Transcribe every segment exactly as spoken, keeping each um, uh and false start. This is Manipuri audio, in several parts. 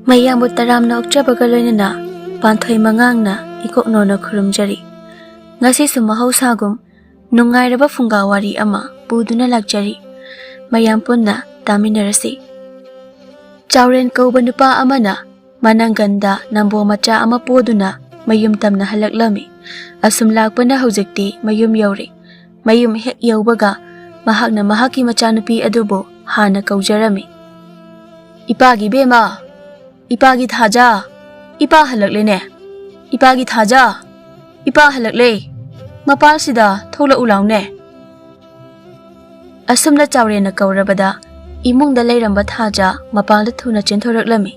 ꯃꯌꯥꯝꯕꯨ ꯇꯔꯥꯝꯅ ꯑꯣꯛꯆꯕꯒ ꯂꯣꯏꯅꯅ ꯄꯥꯟꯊꯣꯏ ꯃꯉꯥꯡꯅ ꯏꯀꯣꯛꯅꯣꯅ ꯈꯨꯔꯨꯝꯖꯔꯤ꯫ ꯉꯁꯤꯁꯨ ꯃꯍꯧꯁꯥꯒꯨꯝ ꯅꯨꯡꯉꯥꯏꯔꯕ ꯐꯨꯡꯒꯥ ꯋꯥꯔꯤ ꯑꯃ ꯄꯨꯗꯨꯅ ꯂꯥꯛꯆꯔꯤ꯫ ꯃꯌꯥꯝ ꯄꯨꯟꯅ ꯇꯥꯃꯤꯟꯅꯔꯁꯤ꯫ ꯆꯥꯎꯔꯦꯟ ꯀꯧꯕ ꯅꯨꯄꯥ ꯑꯃꯅ ꯃꯅꯪꯒꯟꯗ ꯅꯝꯕꯣ ꯃꯆꯥ ꯑꯃ ꯄꯣꯗꯨꯅ ꯃꯌꯨꯝ ꯇꯝꯅ ꯍꯜꯂꯛꯂꯝꯃꯤ꯫ ꯑꯁꯨꯝ ꯂꯥꯛꯄꯅ ꯍꯧꯖꯤꯛꯇꯤ ꯃꯌꯨꯝ ꯌꯧꯔꯦ꯫ ꯃꯌꯨꯝ ꯍꯦꯛ ꯌꯧꯕꯒ ꯃꯍꯥꯛꯅ ꯃꯍꯥꯛꯀꯤ ꯃꯆꯥꯅꯨꯄꯤ ꯑꯗꯨꯕꯨ ꯍꯥꯟꯅ ꯀꯧꯖꯔꯝꯃꯤ꯫ "ꯏꯄꯥꯒꯤ ꯕꯦꯝꯃ! ꯏꯄꯥꯒꯤ ꯊꯥꯖ! ꯏꯄꯥ ꯍꯜꯂꯛꯂꯦꯅꯦ! ꯏꯄꯥꯒꯤ ꯊꯥꯖ! ꯏꯄꯥ ꯍꯜꯂꯛꯂꯦ! ꯃꯄꯥꯜꯁꯤꯗ ꯊꯣꯛꯂꯛꯎ ꯂꯥꯎꯅꯦ!" ꯑꯁꯨꯝꯅ ꯆꯥꯎꯔꯦꯟꯅ ꯀꯧꯔꯕꯗ ꯏꯃꯨꯡꯗ ꯂꯩꯔꯝꯕ ꯊꯥꯖ ꯃꯄꯥꯜꯗ ꯊꯨꯅ ꯆꯦꯟꯊꯣꯔꯛꯂꯝꯃꯤ꯫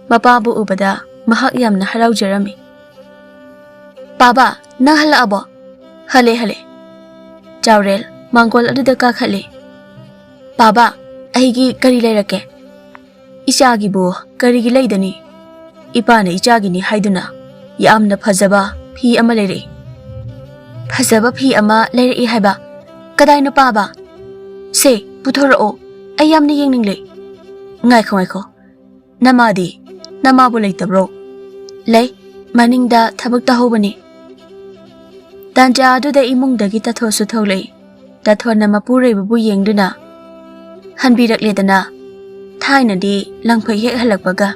ꯃꯄꯥꯕꯨ ꯎꯕꯗ ꯃꯍꯥꯛ ꯌꯥꯝꯅ ꯍꯔꯥꯎꯖꯔꯝꯃꯤ꯫ "ꯄꯥꯕ, ꯅꯪ ꯍꯜꯂꯛꯑꯕꯣ?" "ꯍꯜꯂꯦ, ꯍꯜꯂꯦ꯫" ꯆꯥꯎꯔꯦꯜ ꯃꯥꯡꯒꯣꯜ ꯑꯗꯨꯗ ꯀꯥꯈꯠꯂꯦ꯫ "ꯄꯥꯕ, ꯑꯩꯒꯤ ꯀꯔꯤ ꯂꯩꯔꯛꯀꯦ?" "ꯏꯆꯥꯒꯤꯕꯨ ꯀꯔꯤꯒꯤ ꯂꯩꯗꯅꯤ? ꯏꯄꯥꯅ ꯏꯆꯥꯒꯤꯅꯤ ꯍꯥꯏꯗꯨꯅ ꯌꯥꯝꯅ ꯐꯖꯕ ꯐꯤ ꯑꯃ ꯂꯩꯔꯛꯏ꯫" "ꯐꯖꯕ ꯐꯤ ꯑꯃ ꯂꯩꯔꯛꯏ ꯍꯥꯏꯕ? ꯀꯗꯥꯏꯅꯣ ꯄꯥꯕ? ꯁꯦ, ꯄꯨꯊꯣꯔꯛꯑꯣ, ꯑꯩ ꯌꯥꯝꯅ ꯌꯦꯡꯅꯤꯡꯂꯦ꯫" "ꯉꯥꯏꯈꯣ, ꯉꯥꯏꯈꯣ, ꯅꯃꯥꯗꯤ? ꯅꯃꯥꯕꯨ ꯂꯩꯇꯕ꯭ꯔꯣ?" "ꯂꯩ, ꯃꯅꯤꯡꯗ ꯊꯕꯛ ꯇꯧꯍꯧꯕꯅꯤ꯫" ꯇꯥꯟꯖꯥ ꯑꯗꯨꯗ ꯏꯃꯨꯡꯗꯒꯤ ꯇꯥꯊꯣꯠꯁꯨ ꯊꯣꯛꯂꯛꯏ꯫ ꯇꯥꯊꯣꯠꯅ ꯃꯄꯨꯔꯣꯏꯕꯕꯨ ꯌꯦꯡꯗꯨꯅ, "ꯍꯟꯕꯤꯔꯛꯂꯦꯗꯅ꯫ ꯊꯥꯏꯅꯗꯤ ꯂꯪꯐꯩ ꯍꯦꯛ ꯍꯜꯂꯛꯄꯒ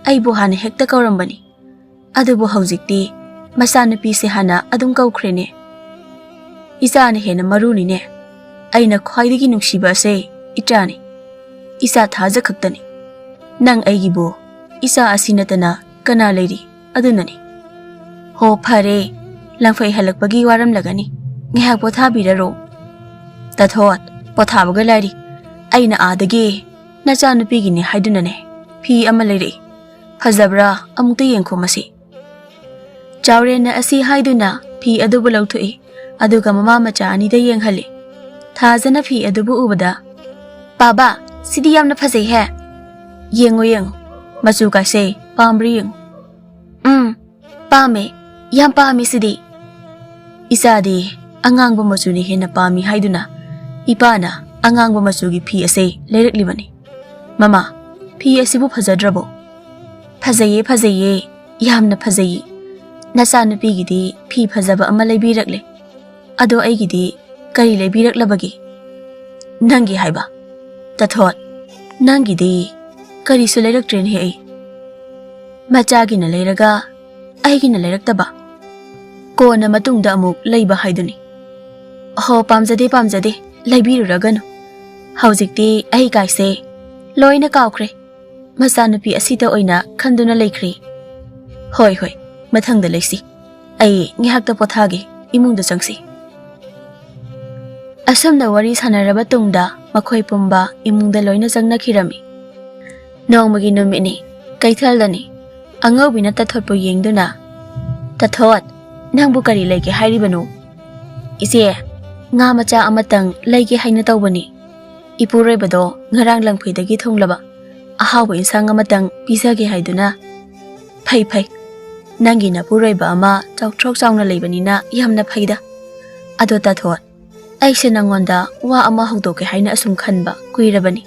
ꯑꯩꯕꯨ ꯍꯥꯟꯅ ꯍꯦꯛꯇ ꯀꯧꯔꯝꯕꯅꯤ꯫ ꯑꯗꯨꯕꯨ ꯍꯧꯖꯤꯛꯇꯤ ꯃꯆꯥꯅꯨꯄꯤꯁꯦ ꯍꯥꯟꯅ ꯑꯗꯨꯝ ꯀꯧꯈ꯭ꯔꯦꯅꯦ꯫ ꯏꯆꯥꯅ ꯍꯦꯟꯅ ꯃꯔꯨꯅꯤꯅꯦ꯫ ꯑꯩꯅ ꯈ꯭ꯋꯥꯏꯗꯒꯤ ꯅꯨꯡꯁꯤꯕ ꯑꯁꯦ ꯏꯆꯥꯅꯤ꯫ ꯏꯆꯥ ꯊꯥꯖ ꯈꯛꯇꯅꯤ꯫ ꯅꯪ ꯑꯩꯒꯤꯕꯨ ꯏꯆꯥ ꯑꯁꯤ ꯅꯠꯇꯅ ꯀꯅꯥ ꯂꯩꯔꯤ? ꯑꯗꯨꯅꯅꯤ꯫" "ꯍꯣ, ꯐꯔꯦ, ꯂꯪꯐꯩ ꯍꯜꯂꯛꯄꯒꯤ ꯋꯥꯔꯝꯂꯒꯅꯤ꯫ ꯉꯥꯏꯍꯥꯛ ꯄꯣꯊꯥꯕꯤꯔꯔꯣ꯫" "ꯇꯥꯊꯣꯠ, ꯄꯣꯊꯥꯕꯒ ꯂꯥꯏꯔꯤ꯫ ꯑꯩꯅ ꯑꯥꯗꯒꯤ ꯅꯆꯥꯅꯨꯄꯤꯒꯤꯅꯤ ꯍꯥꯏꯗꯨꯅꯅꯦ ꯐꯤ ꯑꯃ ꯂꯩꯔꯛꯏ꯫ ꯐꯖꯕ꯭ꯔꯥ? ꯑꯃꯨꯛꯇ ꯌꯦꯡꯈꯣ ꯃꯁꯤ꯫" ꯆꯥꯎꯔꯦꯟꯅ ꯑꯁꯤ ꯍꯥꯏꯗꯨꯅ ꯐꯤ ꯑꯗꯨꯕꯨ ꯂꯧꯊꯣꯛꯏ, ꯑꯗꯨꯒ ꯃꯃꯥ ꯃꯆꯥ ꯑꯅꯤꯗ ꯌꯦꯡꯍꯜꯂꯤ꯫ ꯊꯥꯖꯅ ꯐꯤ ꯑꯗꯨꯕꯨ ꯎꯕꯗ, "ꯄꯥꯕ, ꯁꯤꯗꯤ ꯌꯥꯝꯅ ꯐꯖꯩꯍꯦ꯫ ꯌꯦꯡꯉꯣ, ꯌꯦꯡꯉꯣ, ꯃꯆꯨ ꯀꯥꯁꯦ ꯄꯥꯝꯕ꯭ꯔꯥ ꯌꯦꯡꯉꯨ꯫" "ꯎꯝ, ꯄꯥꯝꯃꯦ, ꯌꯥꯝ ꯄꯥꯝꯃꯦ ꯁꯤꯗꯤ꯫" ꯏꯆꯥꯗꯤ ꯑꯉꯥꯡꯕ ꯃꯆꯨꯅ ꯍꯦꯟꯅ ꯄꯥꯝꯃꯤ ꯍꯥꯏꯗꯨꯅ ꯏꯄꯥꯅ ꯑꯉꯥꯡꯕ ꯃꯆꯨꯒꯤ ꯐꯤ ꯑꯁꯦ ꯂꯩꯔꯛꯂꯤꯕꯅꯤ꯫ "ꯃꯃꯥ, ꯐꯤ ꯑꯁꯤꯕꯨ ꯐꯖꯗ꯭ꯔꯕꯣ?" "ꯐꯖꯩꯌꯦ, ꯐꯖꯩꯌꯦ, ꯌꯥꯝꯅ ꯐꯖꯩꯌꯦ꯫ ꯅꯆꯥꯅꯨꯄꯤꯒꯤꯗꯤ ꯐꯤ ꯐꯖꯕ ꯑꯃ ꯂꯩꯕꯤꯔꯛꯂꯦ꯫ ꯑꯗꯣ ꯑꯩꯒꯤꯗꯤ ꯀꯔꯤ ꯂꯩꯕꯤꯔꯛꯂꯕꯒꯦ?" "ꯅꯪꯒꯤ ꯍꯥꯏꯕ?" "ꯇꯥꯊꯣꯠ, ꯅꯪꯒꯤꯗꯤ ꯀꯔꯤꯁꯨ ꯂꯩꯔꯛꯇ꯭ꯔꯦꯅꯦ ꯑꯩ꯫ ꯃꯆꯥꯒꯤꯅ ꯂꯩꯔꯒ ꯑꯩꯒꯤꯅ ꯂꯩꯔꯛꯇꯕ꯫ ꯀꯣꯟꯅ ꯃꯇꯨꯡꯗ ꯑꯃꯨꯛ ꯂꯩꯕ ꯍꯥꯏꯗꯨꯅꯤ꯫ ꯍꯣ, ꯄꯥꯝꯖꯗꯦ, ꯄꯥꯝꯖꯗꯦ, ꯂꯩꯕꯤꯔꯨꯔꯒꯅꯨ꯫ ꯍꯧꯖꯤꯛꯇꯤ ꯑꯩ ꯀꯥꯏꯁꯦ ꯂꯣꯏꯅ ꯀꯥꯎꯈ꯭ꯔꯦ꯫ ꯃꯆꯥꯅꯨꯄꯤ ꯑꯁꯤꯗ ꯑꯣꯏꯅ ꯈꯟꯗꯨꯅ ꯂꯩꯈ꯭ꯔꯦ꯫ ꯍꯣꯏ, ꯍꯣꯏ, ꯃꯊꯪꯗ ꯂꯩꯁꯤ꯫ ꯑꯩ ꯉꯥꯏꯍꯥꯛꯇ ꯄꯣꯊꯥꯒꯦ, ꯏꯃꯨꯡꯗ ꯆꯪꯁꯤ꯫" ꯑꯁꯨꯝꯅ ꯋꯥꯔꯤ ꯁꯥꯟꯅꯔꯕ ꯇꯨꯡꯗ ꯃꯈꯣꯏ ꯄꯨꯝꯕ ꯏꯃꯨꯡꯗ ꯂꯣꯏꯅ ꯆꯪꯅꯈꯤꯔꯝꯃꯤ꯫ ꯅꯣꯡꯃꯒꯤ ꯅꯨꯃꯤꯠꯅꯤ, ꯀꯩꯊꯦꯜꯗꯅꯤ꯫ ꯑꯉꯧꯕꯤꯅ ꯇꯥꯊꯣꯠꯄꯨ ꯌꯦꯡꯗꯨꯅ, "ꯇꯥꯊꯣꯠ, ꯅꯪꯕꯨ ꯀꯔꯤ ꯂꯩꯒꯦ ꯍꯥꯏꯔꯤꯕꯅꯣ?" "ꯏꯆꯦ, ꯉꯥ ꯃꯆꯥ ꯑꯃꯇꯪ ꯂꯩꯒꯦ ꯍꯥꯏꯅ ꯇꯧꯕꯅꯤ꯫ ꯏꯄꯨꯔꯣꯏꯕꯗꯣ ꯉꯔꯥꯡ ꯂꯪꯐꯩꯗꯒꯤ ꯊꯨꯡꯂꯕ ꯑꯍꯥꯎꯕ ꯏꯟꯁꯥꯡ ꯑꯃꯇꯪ ꯄꯤꯖꯒꯦ ꯍꯥꯏꯗꯨꯅ꯫" "ꯐꯩ, ꯐꯩ꯫ ꯅꯪꯒꯤ ꯅꯄꯨꯔꯣꯏꯕ ꯑꯃ ꯆꯥꯎꯊ꯭ꯔꯣꯛ ꯆꯥꯎꯅ ꯂꯩꯕꯅꯤꯅ ꯌꯥꯝꯅ ꯐꯩꯗ꯫ ꯑꯗꯣ ꯇꯥꯊꯣꯠ, ꯑꯩꯁꯦ ꯅꯪꯉꯣꯟꯗ ꯋꯥ ꯑꯃ ꯍꯧꯗꯣꯛꯀꯦ ꯍꯥꯏꯅ ꯑꯁꯨꯝ ꯈꯟꯕ ꯀꯨꯏꯔꯕꯅꯤ꯫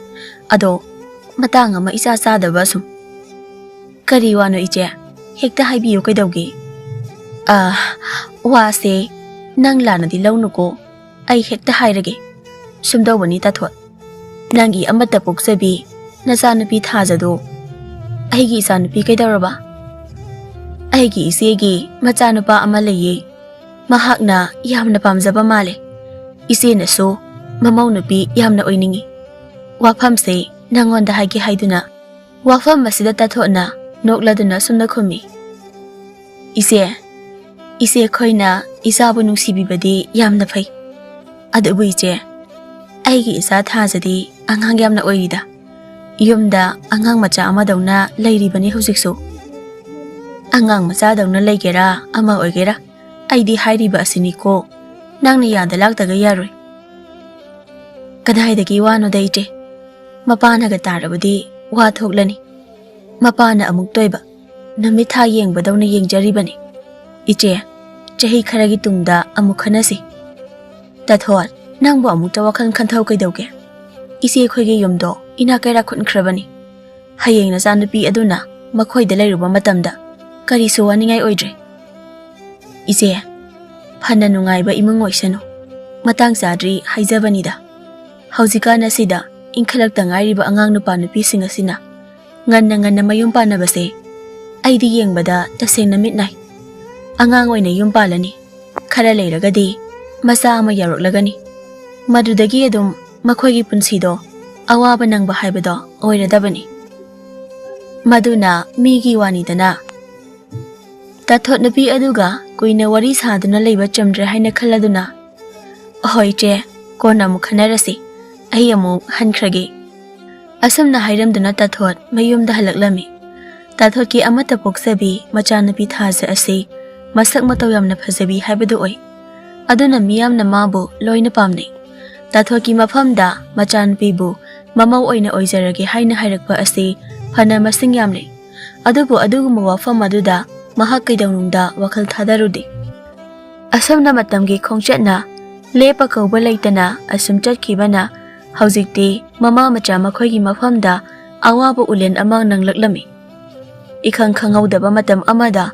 ꯑꯗꯣ ꯃꯇꯥꯡ ꯑꯃ ꯏꯆꯥ ꯆꯥꯗꯕ ꯑꯁꯨꯝ꯫" "ꯀꯔꯤ ꯋꯥꯅꯣ ꯏꯆꯦ? ꯍꯦꯛꯇ ꯍꯥꯏꯕꯤꯌꯨ, ꯀꯩꯗꯧꯒꯦ?" "ꯑ, ꯋꯥꯁꯦ ꯅꯪ ꯂꯥꯟꯅꯗꯤ ꯂꯧꯅꯨꯀꯣ, ꯑꯩ ꯍꯦꯛꯇ ꯍꯥꯏꯔꯒꯦ꯫ ꯁꯨꯝꯗꯧꯕꯅꯤ ꯇꯥꯊꯣꯠ, ꯅꯪꯒꯤ ꯑꯃꯠꯇ ꯄꯣꯛꯆꯕꯤ ꯅꯆꯥꯅꯨꯄꯤ ꯊꯥꯖꯗꯣ ꯑꯩꯒꯤ ꯏꯆꯥꯅꯨꯄꯤ ꯀꯩꯗꯧꯔꯕ?" "ꯑꯩꯒꯤ ꯏꯆꯦꯒꯤ ꯃꯆꯥꯅꯨꯄꯥ ꯑꯃ ꯂꯩꯌꯦ꯫ ꯃꯍꯥꯛꯅ ꯌꯥꯝꯅ ꯄꯥꯝꯖꯕ ꯃꯥꯜꯂꯦ꯫ ꯏꯆꯦꯅꯁꯨ ꯃꯃꯧ ꯅꯨꯄꯤ ꯌꯥꯝꯅ ꯑꯣꯏꯅꯤꯡꯏ꯫ ꯋꯥꯐꯝꯁꯦ ꯅꯪꯉꯣꯟꯗ ꯍꯥꯏꯒꯦ ꯍꯥꯏꯗꯨꯅ꯫" ꯋꯥꯐꯝ ꯑꯁꯤꯗ ꯇꯥꯊꯣꯠꯅ ꯅꯣꯛꯂꯗꯨꯅ ꯑꯁꯨꯝꯅ ꯈꯨꯝꯃꯤ, "ꯏꯆꯦ, ꯏꯆꯦ ꯑꯩꯈꯣꯏꯅ ꯏꯆꯥꯕꯨ ꯅꯨꯡꯁꯤꯕꯤꯕꯗꯤ ꯌꯥꯝꯅ ꯐꯩ꯫ ꯑꯗꯨꯕꯨ ꯏꯆꯦ, ꯑꯩꯒꯤ ꯏꯆꯥ ꯊꯥꯖꯗꯤ ꯑꯉꯥꯡ ꯌꯥꯝꯅ ꯑꯣꯏꯔꯤꯗ꯫ ꯌꯨꯝꯗ ꯑꯉꯥꯡ ꯃꯆꯥ ꯑꯃꯗꯧꯅ ꯂꯩꯔꯤꯕꯅꯤ ꯍꯧꯖꯤꯛꯁꯨ꯫ ꯑꯉꯥꯡ ꯃꯆꯥꯗꯧꯅ ꯂꯩꯒꯦꯔꯥ ꯑꯃ ꯑꯣꯏꯒꯦꯔꯥ, ꯑꯩꯗꯤ ꯍꯥꯏꯔꯤꯕ ꯑꯁꯤꯅꯤꯀꯣ, ꯅꯪꯅ ꯌꯥꯗ ꯂꯥꯛꯇꯒ ꯌꯥꯔꯣꯏ꯫" "ꯀꯗꯥꯏꯗꯒꯤ ꯋꯥꯅꯣꯗ ꯏꯆꯦ, ꯃꯄꯥꯅꯒ ꯇꯥꯔꯕꯗꯤ ꯋꯥ ꯊꯣꯛꯂꯅꯤ꯫ ꯃꯄꯥꯅ ꯑꯃꯨꯛ ꯇꯣꯏꯕ ꯅꯨꯃꯤꯠ ꯊꯥ ꯌꯦꯡꯕꯗꯧꯅ ꯌꯦꯡꯖꯔꯤꯕꯅꯤ꯫ ꯏꯆꯦ, ꯆꯍꯤ ꯈꯔꯒꯤ ꯇꯨꯡꯗ ꯑꯃꯨꯛ ꯈꯟꯅꯁꯤ꯫" "ꯇꯥꯊꯣꯠ, ꯅꯪꯕꯨ ꯑꯃꯨꯛꯇ ꯋꯥꯈꯜ ꯈꯟꯊꯧ ꯀꯩꯗꯧꯒꯦ? ꯏꯆꯦ ꯑꯩꯈꯣꯏꯒꯤ ꯌꯨꯝꯗꯣ ꯏꯅꯥꯛ ꯀꯩꯔꯥꯛ ꯈꯨꯟꯈ꯭ꯔꯕꯅꯤ꯫ ꯍꯌꯦꯡ ꯅꯆꯥꯅꯨꯄꯤ ꯑꯗꯨꯅ ꯃꯈꯣꯏꯗ ꯂꯩꯔꯨꯕ ꯃꯇꯝꯗ ꯀꯔꯤꯁꯨ ꯋꯥꯅꯤꯡꯉꯥꯏ ꯑꯣꯏꯗ꯭ꯔꯦ꯫ ꯏꯆꯦ, ꯐꯅ ꯅꯨꯡꯉꯥꯏꯕ ꯏꯃꯨꯡ ꯑꯣꯏꯁꯅꯨ, ꯃꯇꯥꯡ ꯆꯥꯗ꯭ꯔꯤ ꯍꯥꯏꯖꯕꯅꯤꯗ꯫ ꯍꯧꯖꯤꯛꯀꯥꯟ ꯑꯁꯤꯗ ꯏꯟꯈꯠꯂꯛꯇ ꯉꯥꯏꯔꯤꯕ ꯑꯉꯥꯡ ꯅꯨꯄꯥ ꯅꯨꯄꯤꯁꯤꯡ ꯑꯁꯤꯅ ꯉꯟꯅ ꯉꯟꯅ ꯃꯌꯨꯝ ꯄꯥꯟꯅꯕꯁꯦ ꯑꯩꯗꯤ ꯌꯦꯡꯕꯗ ꯇꯁꯦꯡꯅ ꯃꯤꯠ ꯅꯥꯏ꯫ ꯑꯉꯥꯡ ꯑꯣꯏꯅ ꯌꯨꯝ ꯄꯥꯜꯂꯅꯤ, ꯈꯔ ꯂꯩꯔꯒꯗꯤ ꯃꯆꯥ ꯑꯃ ꯌꯥꯎꯔꯛꯂꯒꯅꯤ꯫ ꯃꯗꯨꯗꯒꯤ ꯑꯗꯨꯝ ꯃꯈꯣꯏꯒꯤ ꯄꯨꯟꯁꯤꯗꯣ ꯑꯋꯥꯕ ꯅꯪꯕ ꯍꯥꯏꯕꯗꯣ ꯑꯣꯏꯔꯗꯕꯅꯤ꯫ ꯃꯗꯨꯅ ꯃꯤꯒꯤ ꯋꯥꯅꯤꯗꯅ꯫ ꯇꯥꯊꯣꯠ ꯅꯨꯄꯤ ꯑꯗꯨꯒ ꯀꯨꯏꯅ ꯋꯥꯔꯤ ꯁꯥꯗꯨꯅ ꯂꯩꯕ ꯆꯨꯝꯗ꯭ꯔꯦ ꯍꯥꯏꯅ ꯈꯜꯂꯗꯨꯅ, "ꯑꯍꯣꯏ ꯏꯆꯦ, ꯀꯣꯟꯅ ꯑꯃꯨꯛ ꯈꯟꯅꯔꯁꯤ, ꯑꯩ ꯑꯃꯨꯛ ꯍꯟꯈ꯭ꯔꯒꯦ"꯫ ꯑꯁꯨꯝꯅ ꯍꯥꯏꯔꯝꯗꯨꯅ ꯇꯥꯊꯣꯠ ꯃꯌꯨꯝꯗ ꯍꯜꯂꯛꯂꯝꯃꯤ꯫ ꯇꯥꯊꯣꯠꯀꯤ ꯑꯃꯠꯇ ꯄꯣꯛꯆꯕꯤ ꯃꯆꯥꯅꯨꯄꯤ ꯊꯥꯖ ꯑꯁꯤ ꯃꯁꯛ ꯃꯇꯧ ꯌꯥꯝꯅ ꯐꯖꯕꯤ ꯍꯥꯏꯕꯗꯨ ꯑꯣꯏ꯫ ꯑꯗꯨꯅ ꯃꯤꯌꯥꯝꯅ ꯃꯥꯕꯨ ꯂꯣꯏꯅ ꯄꯥꯝꯅꯩ꯫ ꯇꯥꯊꯣꯠꯀꯤ ꯃꯐꯝꯗ ꯃꯆꯥꯅꯨꯄꯤꯕꯨ ꯃꯃꯧ ꯑꯣꯏꯅ ꯑꯣꯏꯖꯔꯒꯦ ꯍꯥꯏꯅ ꯍꯥꯏꯔꯛꯄ ꯑꯁꯤ ꯐꯅ ꯃꯁꯤꯡ ꯌꯥꯝꯂꯦ꯫ ꯑꯗꯨꯕꯨ ꯑꯗꯨꯒꯨꯝꯕ ꯋꯥꯐꯝ ꯑꯗꯨꯗ ꯃꯍꯥꯛ ꯀꯩꯗꯧꯅꯨꯡꯗ ꯋꯥꯈꯜ ꯊꯥꯗꯔꯨꯗꯦ꯫ ꯑꯁꯨꯝꯅ ꯃꯇꯝꯒꯤ ꯈꯣꯡꯆꯠꯅ ꯂꯦꯞꯄ ꯀꯧꯕ ꯂꯩꯇꯅ ꯑꯁꯨꯝ ꯆꯠꯈꯤꯕꯅ ꯍꯧꯖꯤꯛꯇꯤ ꯃꯃꯥ ꯃꯆꯥ ꯃꯈꯣꯏꯒꯤ ꯃꯐꯝꯗ ꯑꯋꯥꯕ ꯎꯂꯦꯟ ꯑꯃ ꯅꯪꯂꯛꯂꯝꯃꯤ꯫ ꯏꯈꯪ ꯈꯪꯍꯧꯗꯕ ꯃꯇꯝ ꯑꯃꯗ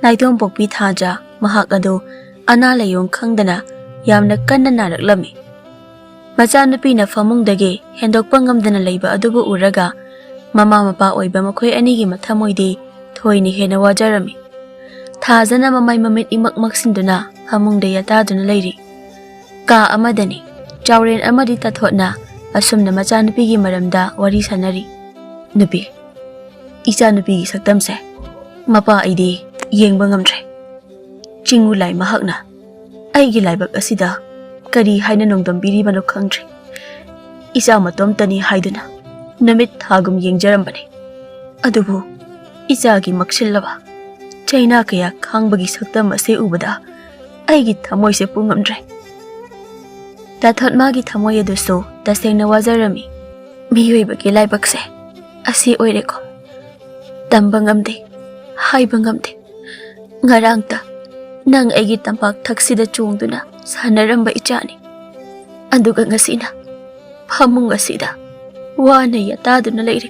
ꯅꯥꯏꯇꯣꯝꯄꯣꯛꯄꯤ ꯊꯥꯖ ꯃꯍꯥꯛ ꯑꯗꯨ ꯑꯅꯥ ꯂꯥꯏꯌꯣꯡ ꯈꯪꯗꯅ ꯌꯥꯝꯅ ꯀꯟꯅ ꯅꯥꯔꯛꯂꯝꯃꯤ꯫ ꯃꯆꯥꯅꯨꯄꯤꯅ ꯐꯃꯨꯡꯗꯒꯤ ꯍꯦꯟꯗꯣꯛꯄ ꯉꯝꯗꯅ ꯂꯩꯕ ꯑꯗꯨꯕꯨ ꯎꯔꯒ ꯃꯃꯥ ꯃꯄꯥ ꯑꯣꯏꯕ ꯃꯈꯣꯏ ꯑꯅꯤꯒꯤ ꯃꯊꯃꯣꯏꯗꯤ ꯊꯣꯏꯅ ꯍꯦꯟꯅ ꯋꯥꯖꯔꯝꯃꯤ꯫ ꯊꯥꯖꯅ ꯃꯃꯥꯏ ꯃꯃꯤꯠ ꯏꯃꯛ ꯃꯛꯁꯤꯟꯗꯨꯅ ꯐꯃꯨꯡꯗ ꯌꯥꯇꯥꯗꯨꯅ ꯂꯩꯔꯤ꯫ ꯀꯥ ꯑꯃꯗꯅꯤ꯫ ꯆꯥꯎꯔꯦꯟ ꯑꯃꯗꯤ ꯇꯥꯊꯣꯠꯅ ꯑꯁꯨꯝꯅ ꯃꯆꯥꯅꯨꯄꯤꯒꯤ ꯃꯔꯝꯗ ꯋꯥꯔꯤ ꯁꯥꯟꯅꯔꯤ꯫ "ꯅꯨꯄꯤ, ꯏꯆꯥꯅꯨꯄꯤꯒꯤ ꯁꯛꯇꯝꯁꯦ ꯃꯄꯥ ꯑꯩꯗꯤ ꯌꯦꯡꯕ ꯉꯝꯗ꯭ꯔꯦ꯫ ꯆꯤꯡꯉꯨ ꯂꯥꯏ ꯃꯍꯥꯛꯅ ꯑꯩꯒꯤ ꯂꯥꯏꯕꯛ ꯑꯁꯤꯗ ꯀꯔꯤ ꯍꯥꯏꯅ ꯅꯣꯡꯗꯝꯕꯤꯔꯤꯕꯅꯣ ꯈꯪꯗ꯭ꯔꯦ꯫ ꯏꯆꯥ ꯃꯇꯣꯝꯇꯅꯤ ꯍꯥꯏꯗꯨꯅ ꯅꯨꯃꯤꯠ ꯊꯥꯒꯨꯝ ꯌꯦꯡꯖꯔꯝꯕꯅꯤ꯫ ꯑꯗꯨꯕꯨ ꯏꯆꯥꯒꯤ ꯃꯛꯁꯤꯜꯂꯕ ꯆꯩꯅꯥ ꯀꯌꯥ ꯈꯥꯡꯕꯒꯤ ꯁꯛꯇꯝ ꯑꯁꯤ ꯎꯕꯗ ꯑꯩꯒꯤ ꯊꯃꯣꯏꯁꯦ ꯄꯨꯉꯝꯗ꯭ꯔꯦ"꯫ ꯇꯥꯊꯣꯠ ꯃꯥꯒꯤ ꯊꯃꯣꯏ ꯑꯗꯨꯁꯨ ꯇꯁꯦꯡꯅ ꯋꯥꯖꯔꯝꯃꯤ꯫ "ꯃꯤꯑꯣꯏꯕꯒꯤ ꯂꯥꯏꯕꯛꯁꯦ ꯑꯁꯤ ꯑꯣꯏꯔꯦꯀꯣ꯫ ꯇꯝꯕ ꯉꯝꯗꯦ, ꯍꯥꯏꯕ ꯉꯝꯗꯦ꯫ ꯉꯔꯥꯡꯇ ꯅꯪ ꯑꯩꯒꯤ ꯇꯝꯄꯥꯛ ꯊꯛꯁꯤꯗ ꯆꯣꯡꯗꯨꯅ ꯁꯥꯟꯅꯔꯝꯕ ꯏꯆꯥꯅꯤ꯫ ꯑꯗꯨꯒ ꯉꯁꯤꯅ ꯐꯃꯨꯡ ꯑꯁꯤꯗ ꯋꯥꯅ ꯌꯥꯇꯥꯗꯨꯅ ꯂꯩꯔꯦ"꯫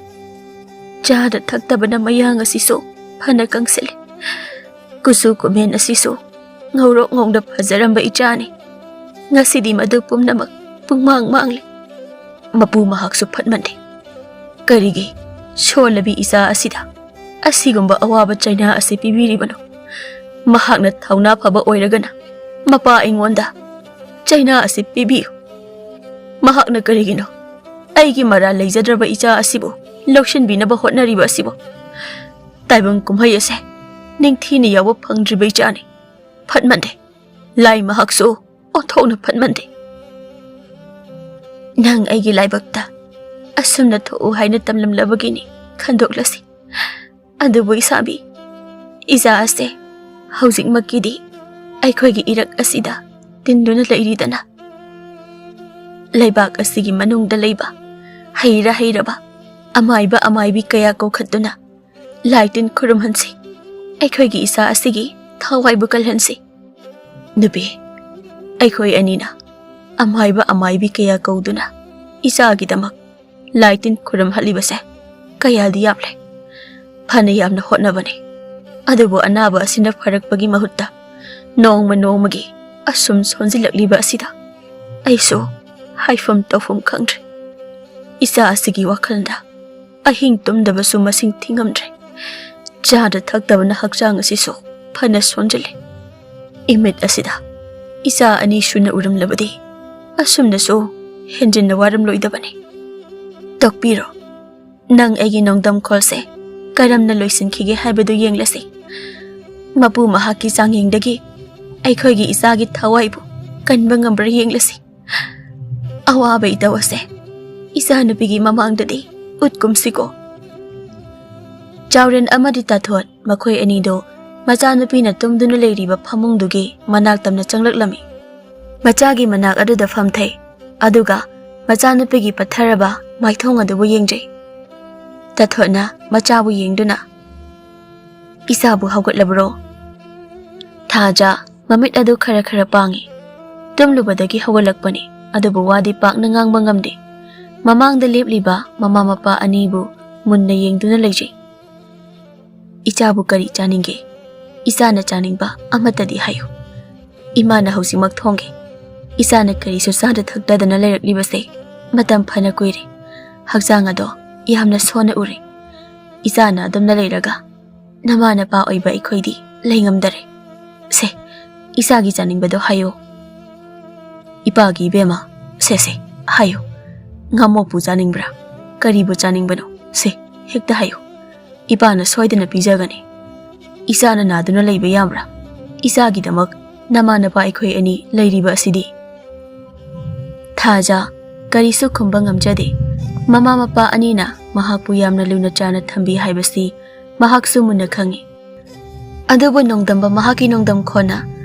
ꯆꯥꯗ ꯊꯛꯇꯕꯅ ꯃꯌꯥꯡ ꯑꯁꯤꯁꯨ ꯐꯅ ꯀꯪꯁꯤꯜꯂꯤ꯫ ꯀꯨꯆꯨ ꯀꯨꯃꯦꯟ ꯑꯁꯤꯁꯨ ꯉꯧꯔꯣꯛ ꯉꯧꯅ ꯐꯖꯔꯝꯕ ꯏꯆꯥꯅꯤ꯫ ꯉꯁꯤꯗꯤ ꯃꯗꯨ ꯄꯨꯝꯅꯃꯛ ꯄꯨꯡꯃꯥꯡ ꯃꯥꯡꯂꯦ꯫ ꯃꯄꯨ ꯃꯍꯥꯛꯁꯨ ꯐꯠꯃꯟꯗꯦ꯫ ꯀꯔꯤꯒꯤ ꯁꯣꯜꯂꯕꯤ ꯏꯆꯥ ꯑꯁꯤꯗ ꯑꯁꯤꯒꯨꯝꯕ ꯑꯋꯥꯕ ꯆꯩꯅꯥ ꯑꯁꯤ ꯄꯤꯕꯤꯔꯤꯕꯅꯣ? ꯃꯍꯥꯛꯅ ꯊꯧꯅꯥ ꯐꯕ ꯑꯣꯏꯔꯒꯅ ꯃꯄꯥ ꯑꯩꯉꯣꯟꯗ ꯆꯩꯅꯥ ꯑꯁꯤ ꯄꯤꯕꯤꯌꯨ꯫ ꯃꯍꯥꯛꯅ ꯀꯔꯤꯒꯤꯅꯣ ꯑꯩꯒꯤ ꯃꯔꯥꯜ ꯂꯩꯖꯗ꯭ꯔꯕ ꯏꯆꯥ ꯑꯁꯤꯕꯨ ꯂꯧꯁꯤꯟꯕꯤꯅꯕ ꯍꯣꯠꯅꯔꯤꯕ ꯑꯁꯤꯕꯨ? ꯇꯥꯏꯕꯪ ꯀꯨꯝꯍꯩ ꯑꯁꯦ ꯅꯤꯡꯊꯤꯅ ꯌꯥꯎꯕ ꯐꯪꯗ꯭ꯔꯤꯕ ꯏꯆꯥꯅꯤ꯫ ꯐꯠꯃꯟꯗꯦ꯫ ꯂꯥꯏ ꯃꯍꯥꯛꯁꯨ ꯑꯣꯟꯊꯣꯛꯅ ꯐꯠꯃꯟꯗꯦ꯫ ꯅꯪ ꯑꯩꯒꯤ ꯂꯥꯏꯕꯛꯇ ꯑꯁꯨꯝꯅ ꯊꯣꯛꯎ ꯍꯥꯏꯅ ꯇꯝꯂꯝꯂꯕꯒꯤꯅꯤ꯫ ꯈꯟꯗꯣꯛꯂꯁꯤ꯫ ꯑꯗꯨꯕꯨ ꯏꯁꯥꯕꯤ, ꯏꯆꯥ ꯑꯁꯦ ꯍꯧꯖꯤꯛꯃꯛꯀꯤꯗꯤ ꯑꯩꯈꯣꯏꯒꯤ ꯏꯔꯛ ꯑꯁꯤꯗ ꯇꯤꯟꯗꯨꯅ ꯂꯩꯔꯤꯗꯅ꯫ ꯂꯩꯕꯥꯛ ꯑꯁꯤꯒꯤ ꯃꯅꯨꯡꯗ ꯂꯩꯕ ꯍꯩꯔ ꯍꯩꯔꯕ ꯑꯃꯥꯏꯕ ꯑꯃꯥꯏꯕꯤ ꯀꯌꯥ ꯀꯧꯈꯠꯇꯨꯅ ꯂꯥꯏ ꯇꯤꯟ ꯈꯨꯔꯨꯝꯍꯟꯁꯤ꯫ ꯑꯩꯈꯣꯏꯒꯤ ꯏꯆꯥ ꯑꯁꯤꯒꯤ ꯊꯋꯥꯏꯕꯨ ꯀꯜꯍꯟꯁꯤ꯫ ꯅꯨꯄꯤ, ꯑꯩꯈꯣꯏ ꯑꯅꯤꯅ ꯑꯃꯥꯏꯕ ꯑꯃꯥꯏꯕꯤ ꯀꯌꯥ ꯀꯧꯗꯨꯅ ꯏꯆꯥꯒꯤꯗꯃꯛ ꯂꯥꯏ ꯇꯤꯟ ꯈꯨꯔꯨꯝꯍꯜꯂꯤꯕꯁꯦ ꯀꯌꯥꯗꯤ ꯌꯥꯝꯂꯦ꯫ ꯐꯅ ꯌꯥꯝꯅ ꯍꯣꯠꯅꯕꯅꯤ꯫ ꯑꯗꯨꯕꯨ ꯑꯅꯥꯕ ꯑꯁꯤꯅ ꯐꯔꯛꯄꯒꯤ ꯃꯍꯨꯠꯇ ꯅꯣꯡꯃ ꯅꯣꯡꯃꯒꯤ ꯑꯁꯨꯝ ꯁꯣꯟꯖꯤꯜꯂꯛꯂꯤꯕ ꯑꯁꯤꯗ ꯑꯩꯁꯨ ꯍꯥꯏꯐꯝ ꯇꯧꯐꯝ ꯈꯪꯗ꯭ꯔꯦ꯫ ꯏꯆꯥ ꯑꯁꯤꯒꯤ ꯋꯥꯈꯜꯗ ꯑꯍꯤꯡ ꯇꯨꯝꯗꯕꯁꯨ ꯃꯁꯤꯡ ꯊꯤꯉꯝꯗ꯭ꯔꯦ꯫ ꯆꯥꯗ ꯊꯛꯇꯕꯅ ꯍꯛꯆꯥꯡ ꯑꯁꯤꯁꯨ ꯐꯅ ꯁꯣꯟꯖꯤꯜꯂꯦ꯫ ꯏꯃꯤꯠ ꯑꯁꯤꯗ ꯏꯆꯥ ꯑꯅꯤ ꯁꯨꯅ ꯎꯔꯝꯂꯕꯗꯤ ꯑꯁꯨꯝꯅꯁꯨ ꯍꯦꯟꯖꯤꯟꯅ ꯋꯥꯔꯝꯂꯣꯏꯗꯕꯅꯤ꯫ ꯇꯣꯛꯄꯤꯔꯣ꯫ ꯅꯪ ꯑꯩꯒꯤ ꯅꯣꯡꯗꯝꯈꯣꯜꯁꯦ ꯀꯔꯝꯅ ꯂꯣꯏꯁꯤꯟꯈꯤꯒꯦ ꯍꯥꯏꯕꯗꯨ ꯌꯦꯡꯂꯁꯤ꯫ ꯃꯄꯨ ꯃꯍꯥꯛꯀꯤ ꯆꯥꯡꯌꯦꯡꯗꯒꯤ ꯑꯩꯈꯣꯏꯒꯤ ꯏꯆꯥꯒꯤ ꯊꯋꯥꯏꯕꯨ ꯀꯟꯕ ꯉꯝꯕ꯭ꯔꯥ ꯌꯦꯡꯂꯁꯤ꯫ ꯑꯋꯥꯕ ꯏꯇꯧ ꯑꯁꯦ ꯏꯆꯥꯅꯨꯄꯤꯒꯤ ꯃꯃꯥꯡꯗꯗꯤ ꯎꯠꯀꯨꯝꯁꯤꯀꯣ꯫ ꯆꯥꯎꯔꯦꯟ ꯑꯃꯗꯤ ꯇꯥꯊꯣꯠ ꯃꯈꯣꯏ ꯑꯅꯤꯗꯨ ꯃꯆꯥꯅꯨꯄꯤꯅ ꯇꯨꯝꯗꯨꯅ ꯂꯩꯔꯤꯕ ꯐꯃꯨꯡꯗꯨꯒꯤ ꯃꯅꯥꯛ ꯇꯝꯅ ꯆꯪꯂꯛꯂꯝꯃꯤ꯫ ꯃꯆꯥꯒꯤ ꯃꯅꯥꯛ ꯑꯗꯨꯗ ꯐꯝꯊꯩ꯫ ꯑꯗꯨꯒ ꯃꯆꯥꯅꯨꯄꯤꯒꯤ ꯄꯠꯊꯔꯕ ꯃꯥꯏꯊꯣꯡ ꯑꯗꯨꯕꯨ ꯌꯦꯡꯖꯩ꯫ ꯇꯥꯊꯣꯠꯅ ꯃꯆꯥꯕꯨ ꯌꯦꯡꯗꯨꯅ, "ꯏꯆꯥꯕꯨ ꯍꯧꯒꯠꯂꯕ꯭ꯔꯣ?" ꯊꯥꯖ ꯃꯃꯤꯠ ꯑꯗꯨ ꯈꯔ ꯈꯔ ꯄꯥꯡꯏ꯫ ꯇꯨꯝꯂꯨꯕꯗꯒꯤ ꯍꯧꯒꯠꯂꯛꯄꯅꯤ, ꯑꯗꯨꯕꯨ ꯋꯥꯗꯤ ꯄꯥꯛꯅ ꯉꯥꯡꯕ ꯉꯝꯗꯦ꯫ ꯃꯃꯥꯡꯗ ꯂꯦꯞꯂꯤꯕ ꯃꯃꯥ ꯃꯄꯥ ꯑꯅꯤꯕꯨ ꯃꯨꯟꯅ ꯌꯦꯡꯗꯨꯅ ꯂꯩꯖꯩ꯫ "ꯏꯆꯥꯕꯨ ꯀꯔꯤ ꯆꯥꯅꯤꯡꯒꯦ? ꯏꯆꯥꯅ ꯆꯥꯅꯤꯡꯕ ꯑꯃꯠꯇꯗꯤ ꯍꯥꯏꯌꯨ꯫ ꯏꯃꯥꯅ ꯍꯧꯖꯤꯛꯃꯛ ꯊꯣꯡꯒꯦ꯫ ꯏꯆꯥꯅ ꯀꯔꯤꯁꯨ ꯆꯥꯗ ꯊꯛꯇꯗꯅ ꯂꯩꯔꯛꯂꯤꯕꯁꯦ ꯃꯇꯝ ꯐꯅ ꯀꯨꯏꯔꯦ꯫ ꯍꯛꯆꯥꯡ ꯑꯗꯣ ꯌꯥꯝꯅ ꯁꯣꯟꯅ ꯎꯔꯦ꯫ ꯏꯆꯥꯅ ꯑꯗꯨꯝꯅ ꯂꯩꯔꯒ ꯅꯃꯥ ꯅꯄꯥ ꯑꯣꯏꯕ ꯑꯩꯈꯣꯏꯗꯤ ꯂꯩꯉꯝꯗꯔꯦ꯫ ꯁꯦ, ꯏꯆꯥꯒꯤ ꯆꯥꯅꯤꯡꯕꯗꯣ ꯍꯥꯏꯌꯣ꯫" "ꯏꯄꯥꯒꯤ ꯏꯕꯦꯝꯃ, ꯁꯦ ꯁꯦ, ꯍꯥꯏꯌꯨ꯫ ꯉꯥꯃꯣꯛꯄꯨ ꯆꯥꯅꯤꯡꯕ꯭ꯔꯥ? ꯀꯔꯤꯕꯨ ꯆꯥꯅꯤꯡꯕꯅꯣ? ꯁꯦ, ꯍꯦꯛꯇ ꯍꯥꯏꯌꯨ꯫ ꯏꯄꯥꯅ ꯁꯣꯏꯗꯅ ꯄꯤꯖꯒꯅꯤ꯫ ꯏꯆꯥꯅ ꯅꯥꯗꯨꯅ ꯂꯩꯕ ꯌꯥꯕ꯭ꯔꯥ? ꯏꯆꯥꯒꯤꯗꯃꯛ ꯅꯃꯥ ꯅꯄꯥ ꯑꯩꯈꯣꯏ ꯑꯅꯤ ꯂꯩꯔꯤꯕ ꯑꯁꯤꯗꯤ꯫" ꯊꯥꯖ ꯀꯔꯤꯁꯨ ꯈꯨꯝꯕ ꯉꯝꯖꯗꯦ꯫ ꯃꯃꯥ ꯃꯄꯥ ꯑꯅꯤꯅ ꯃꯍꯥꯛꯄꯨ ꯌꯥꯝꯅ ꯂꯨꯅ ꯆꯥꯅ ꯊꯝꯕꯤ ꯍꯥꯏꯕꯁꯤ ꯃꯍꯥꯛꯁꯨ ꯃꯨꯟꯅ ꯈꯪꯏ꯫ ꯑꯗꯨꯕꯨ ꯅꯣꯡꯗꯝꯕ ꯃꯍꯥꯛꯀꯤ ꯅꯣꯡꯗꯝ ꯈꯣꯟꯅ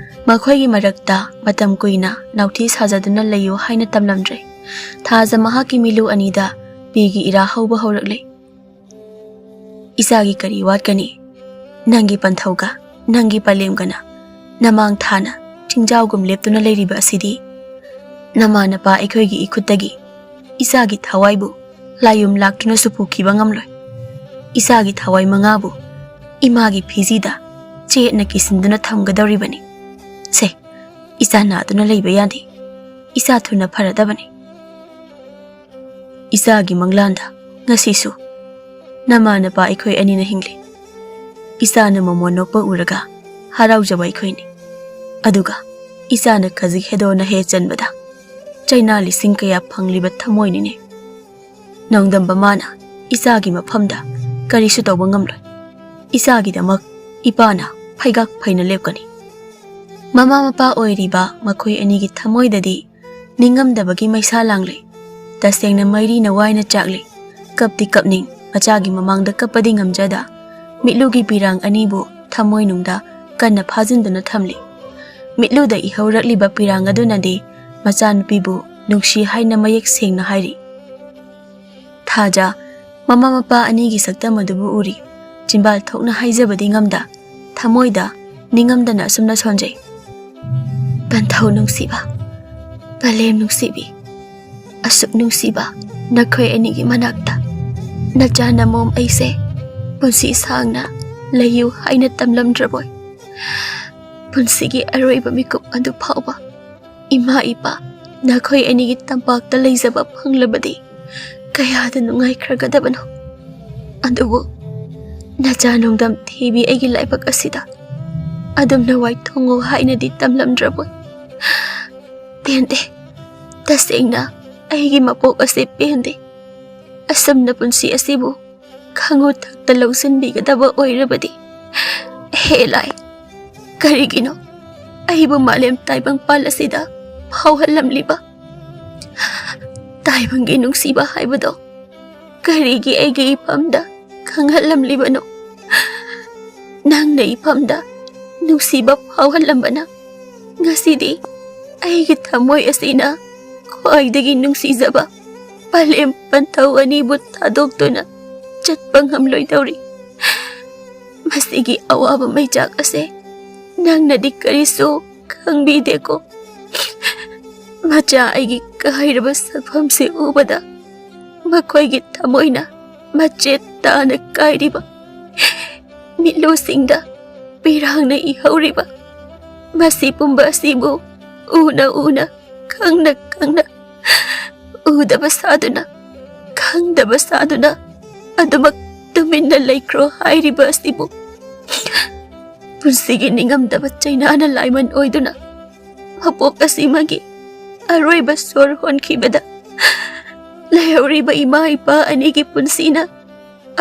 ꯃꯈꯣꯏꯒꯤ ꯃꯔꯛꯇ ꯃꯇꯝ ꯀꯨꯏꯅ ꯅꯥꯎꯊꯤ ꯁꯥꯖꯗꯨꯅ ꯂꯩꯌꯨ ꯍꯥꯏꯅ ꯇꯝꯂꯝꯗ꯭ꯔꯦ꯫ ꯊꯥꯖ ꯃꯍꯥꯛꯀꯤ ꯃꯤꯠꯂꯨ ꯑꯅꯤꯗ ꯄꯤꯒꯤ ꯏꯔꯥ ꯍꯧꯕ ꯍꯧꯔꯛꯂꯦ꯫ "ꯏꯆꯥꯒꯤ ꯀꯔꯤ ꯋꯥꯠꯀꯅꯤ? ꯅꯪꯒꯤ ꯄꯟꯊꯧꯒ ꯅꯪꯒꯤ ꯄꯂꯦꯝꯒꯅ ꯅꯃꯥꯡ ꯊꯥꯅ ꯆꯤꯡꯖꯥꯎꯒꯨꯝ ꯂꯦꯞꯇꯨꯅ ꯂꯩꯔꯤꯕ ꯑꯁꯤꯗꯤ꯫ ꯅꯃꯥ ꯅꯄꯥ ꯑꯩꯈꯣꯏꯒꯤ ꯏꯈꯨꯠꯇꯒꯤ ꯏꯆꯥꯒꯤ ꯊꯋꯥꯏꯕꯨ ꯂꯥꯏꯌꯨꯝ ꯂꯥꯛꯇꯨꯅꯁꯨ ꯄꯨꯈꯤꯕ ꯉꯝꯂꯣꯏ꯫ ꯏꯆꯥꯒꯤ ꯊꯋꯥꯏ ꯃꯉꯥꯕꯨ ꯏꯃꯥꯒꯤ ꯐꯤꯖꯤꯗ ꯆꯦꯠꯅ ꯀꯤꯁꯤꯟꯗꯨꯅ ꯊꯝꯒꯗꯧꯔꯤꯕꯅꯤ꯫ ꯁꯦ, ꯏꯆꯥ ꯅꯥꯗꯨꯅ ꯂꯩꯕ ꯌꯥꯗꯦ꯫ ꯏꯆꯥ ꯊꯨꯅ ꯐꯔꯗꯕꯅꯤ꯫ ꯏꯆꯥꯒꯤ ꯃꯪꯂꯥꯟꯗ ꯉꯁꯤꯁꯨ ꯅꯃꯥ ꯅꯄꯥ ꯑꯩꯈꯣꯏ ꯑꯅꯤꯅ ꯍꯤꯡꯂꯤ꯫ ꯏꯆꯥꯅ ꯃꯃꯣꯟ ꯅꯣꯛꯄ ꯎꯔꯒ ꯍꯔꯥꯎꯖꯕ ꯑꯩꯈꯣꯏꯅꯤ꯫ ꯑꯗꯨꯒ ꯏꯆꯥꯅ ꯈꯖꯤꯛ ꯍꯦꯗꯣꯅ ꯍꯦ ꯆꯟꯕꯗ ꯆꯩꯅꯥ ꯂꯤꯁꯤꯡ ꯀꯌꯥ ꯐꯪꯂꯤꯕ ꯊꯃꯣꯏꯅꯤꯅꯦ꯫ ꯅꯣꯡꯗꯝꯕ ꯃꯥꯅ ꯏꯆꯥꯒꯤ ꯃꯐꯝꯗ ꯀꯔꯤꯁꯨ ꯇꯧꯕ ꯉꯝꯂꯣꯏ꯫ ꯏꯆꯥꯒꯤꯗꯃꯛ ꯏꯄꯥꯅ ꯐꯩꯒꯥꯛ ꯐꯩꯅ ꯂꯦꯞꯀꯅꯤ꯫" ꯃꯃꯥ ꯃꯄꯥ ꯑꯣꯏꯔꯤꯕ ꯃꯈꯣꯏ ꯑꯅꯤꯒꯤ ꯊꯃꯣꯏꯗꯗꯤ ꯅꯤꯡꯉꯝꯗꯕꯒꯤ ꯃꯩꯁꯥ ꯂꯥꯡꯂꯤ꯫ ꯇꯁꯦꯡꯅ ꯃꯩꯔꯤꯅ ꯋꯥꯏꯅ ꯆꯥꯛꯂꯤ꯫ ꯀꯞꯇꯤ ꯀꯞꯅꯤꯡ, ꯃꯆꯥꯒꯤ ꯃꯃꯥꯡꯗ ꯀꯞꯄꯗꯤ ꯉꯝꯖꯗ, ꯃꯤꯠꯂꯨꯒꯤ ꯄꯤꯔꯥꯡ ꯑꯅꯤꯕꯨ ꯊꯃꯣꯏꯅꯨꯡꯗ ꯀꯟꯅ ꯐꯥꯖꯤꯟꯗꯨꯅ ꯊꯝꯂꯤ꯫ ꯃꯤꯠꯂꯨꯗ ꯏꯍꯧꯔꯛꯂꯤꯕ ꯄꯤꯔꯥꯡ ꯑꯗꯨꯅꯗꯤ ꯃꯆꯥꯅꯨꯄꯤꯕꯨ ꯅꯨꯡꯁꯤ ꯍꯥꯏꯅ ꯃꯌꯦꯛ ꯁꯦꯡꯅ ꯍꯥꯏꯔꯤ꯫ ꯊꯥꯖ ꯃꯃꯥ ꯃꯄꯥ ꯑꯅꯤꯒꯤ ꯁꯛꯇꯝ ꯑꯗꯨꯕꯨ ꯎꯔꯤ꯫ ꯆꯤꯟꯕꯥꯜ ꯊꯣꯛꯅ ꯍꯥꯏꯖꯕꯗꯤ ꯉꯝꯗ, ꯊꯃꯣꯏꯗ ꯅꯤꯡꯉꯝꯗꯅ ꯑꯁꯨꯝꯅ ꯁꯣꯟꯖꯩ꯫ "ꯄꯟꯊꯧ ꯅꯨꯡꯁꯤꯕ, ꯄꯂꯦꯝ ꯅꯨꯡꯁꯤꯕꯤ, ꯑꯁꯨꯛ ꯅꯨꯡꯁꯤꯕ ꯅꯈꯣꯏ ꯑꯅꯤꯒꯤ ꯃꯅꯥꯛꯇ ꯅꯆꯥ ꯅꯃꯣꯝ ꯑꯩꯁꯦ ꯄꯨꯟꯁꯤ ꯁꯥꯡꯅ ꯂꯩꯌꯨ ꯍꯥꯏꯅ ꯇꯝꯂꯝꯗ꯭ꯔꯕꯣꯏ? ꯄꯨꯟꯁꯤꯒꯤ ꯑꯔꯣꯏꯕ ꯃꯤꯀꯨꯞ ꯑꯗꯨ ꯐꯥꯎꯕ ꯏꯃꯥ ꯏꯄꯥ ꯅꯈꯣꯏ ꯑꯅꯤꯒꯤ ꯇꯝꯄꯥꯛꯇ ꯂꯩꯖꯕ ꯐꯪꯂꯕꯗꯤ ꯀꯌꯥꯗ ꯅꯨꯡꯉꯥꯏꯈ꯭ꯔꯒꯗꯕꯅꯣ꯫ ꯑꯗꯨꯕꯨ ꯅꯆꯥ ꯅꯣꯡꯗꯝ ꯊꯤꯕꯤ ꯑꯩꯒꯤ ꯂꯥꯏꯕꯛ ꯑꯁꯤꯗ ꯑꯗꯨꯝꯅ ꯋꯥꯏ ꯊꯣꯡꯉꯨ ꯍꯥꯏꯅꯗꯤ ꯇꯝꯂꯝꯗ꯭ꯔꯕꯣꯏ? ꯄꯦꯟꯗꯦ, ꯇꯁꯦꯡꯅ ꯑꯩꯒꯤ ꯃꯄꯣꯛ ꯑꯁꯤ ꯄꯦꯟꯗꯦ꯫ ꯑꯁꯨꯝꯅ ꯄꯨꯟꯁꯤ ꯑꯁꯤꯕꯨ ꯈꯪꯉꯨ ꯊꯛꯇ ꯂꯧꯁꯤꯟꯕꯤꯒꯗꯕ ꯑꯣꯏꯔꯕꯗꯤ, ꯍꯦ ꯂꯥꯏ, ꯀꯔꯤꯒꯤꯅꯣ ꯑꯩꯕꯨ ꯃꯥꯂꯦꯝ ꯇꯥꯏꯕꯪꯄꯥꯜ ꯑꯁꯤꯗ ꯐꯥꯎꯍꯜꯂꯝꯂꯤꯕ? ꯇꯥꯏꯕꯪꯒꯤ ꯅꯨꯡꯁꯤꯕ ꯍꯥꯏꯕꯗꯣ ꯀꯔꯤꯒꯤ ꯑꯩꯒꯤ ꯏꯐꯝꯗ ꯈꯪꯍꯜꯂꯝꯂꯤꯕꯅꯣ? ꯅꯪꯅ ꯏꯐꯝꯗ ꯅꯨꯡꯁꯤꯕ ꯐꯥꯎꯍꯜꯂꯝꯕꯅ ꯉꯁꯤꯗꯤ ꯑꯩꯒꯤ ꯊꯃꯣꯏ ꯑꯁꯤꯅ ꯈ꯭ꯋꯥꯏꯗꯒꯤ ꯅꯨꯡꯁꯤꯖꯕ ꯄꯂꯦꯝ ꯄꯟꯊꯧ ꯑꯅꯤꯕꯨ ꯊꯥꯗꯣꯛꯇꯨꯅ ꯆꯠꯄ ꯉꯝꯂꯣꯏꯗꯧꯔꯤ꯫ ꯃꯁꯤꯒꯤ ꯑꯋꯥꯕ ꯃꯩꯆꯥꯛ ꯑꯁꯦ ꯅꯪꯅꯗꯤ ꯀꯔꯤꯁꯨ ꯈꯪꯕꯤꯗꯦꯀꯣ꯫ ꯃꯆꯥ ꯑꯩꯒꯤ ꯀꯥꯏꯔꯕ ꯁꯛꯐꯝꯁꯤ ꯎꯕꯗ ꯃꯈꯣꯏꯒꯤ ꯊꯃꯣꯏꯅ ꯃꯆꯦꯠ ꯇꯥꯅ ꯀꯥꯏꯔꯤꯕ ꯃꯤꯠꯂꯨꯁꯤꯡꯗ ꯄꯤꯔꯥꯡꯅ ꯏꯍꯧꯔꯤꯕ ꯃꯁꯤ ꯄꯨꯝꯕ ꯑꯁꯤꯕꯨ ꯎꯅ ꯎꯅ, ꯈꯪꯅ ꯈꯪꯅ, ꯎꯗꯕ ꯁꯥꯗꯨꯅ, ꯈꯪꯗꯕ ꯁꯥꯗꯨꯅ ꯑꯗꯨꯃꯛ ꯇꯨꯃꯤꯟꯅ ꯂꯩꯈ꯭ꯔꯣ ꯍꯥꯏꯔꯤꯕ ꯑꯁꯤꯕꯨ ꯄꯨꯟꯁꯤꯒꯤ ꯅꯤꯡꯉꯝꯗꯕ ꯆꯩꯅꯥꯅ ꯂꯥꯏꯃꯟ ꯑꯣꯏꯗꯨꯅ ꯃꯄꯣꯛ ꯑꯁꯤꯃꯒꯤ ꯑꯔꯣꯏꯕ ꯁꯣꯔ ꯍꯣꯟꯈꯤꯕꯗ ꯂꯩꯍꯧꯔꯤꯕ ꯏꯃꯥ ꯏꯄꯥ ꯑꯅꯤꯒꯤ ꯄꯨꯟꯁꯤꯅ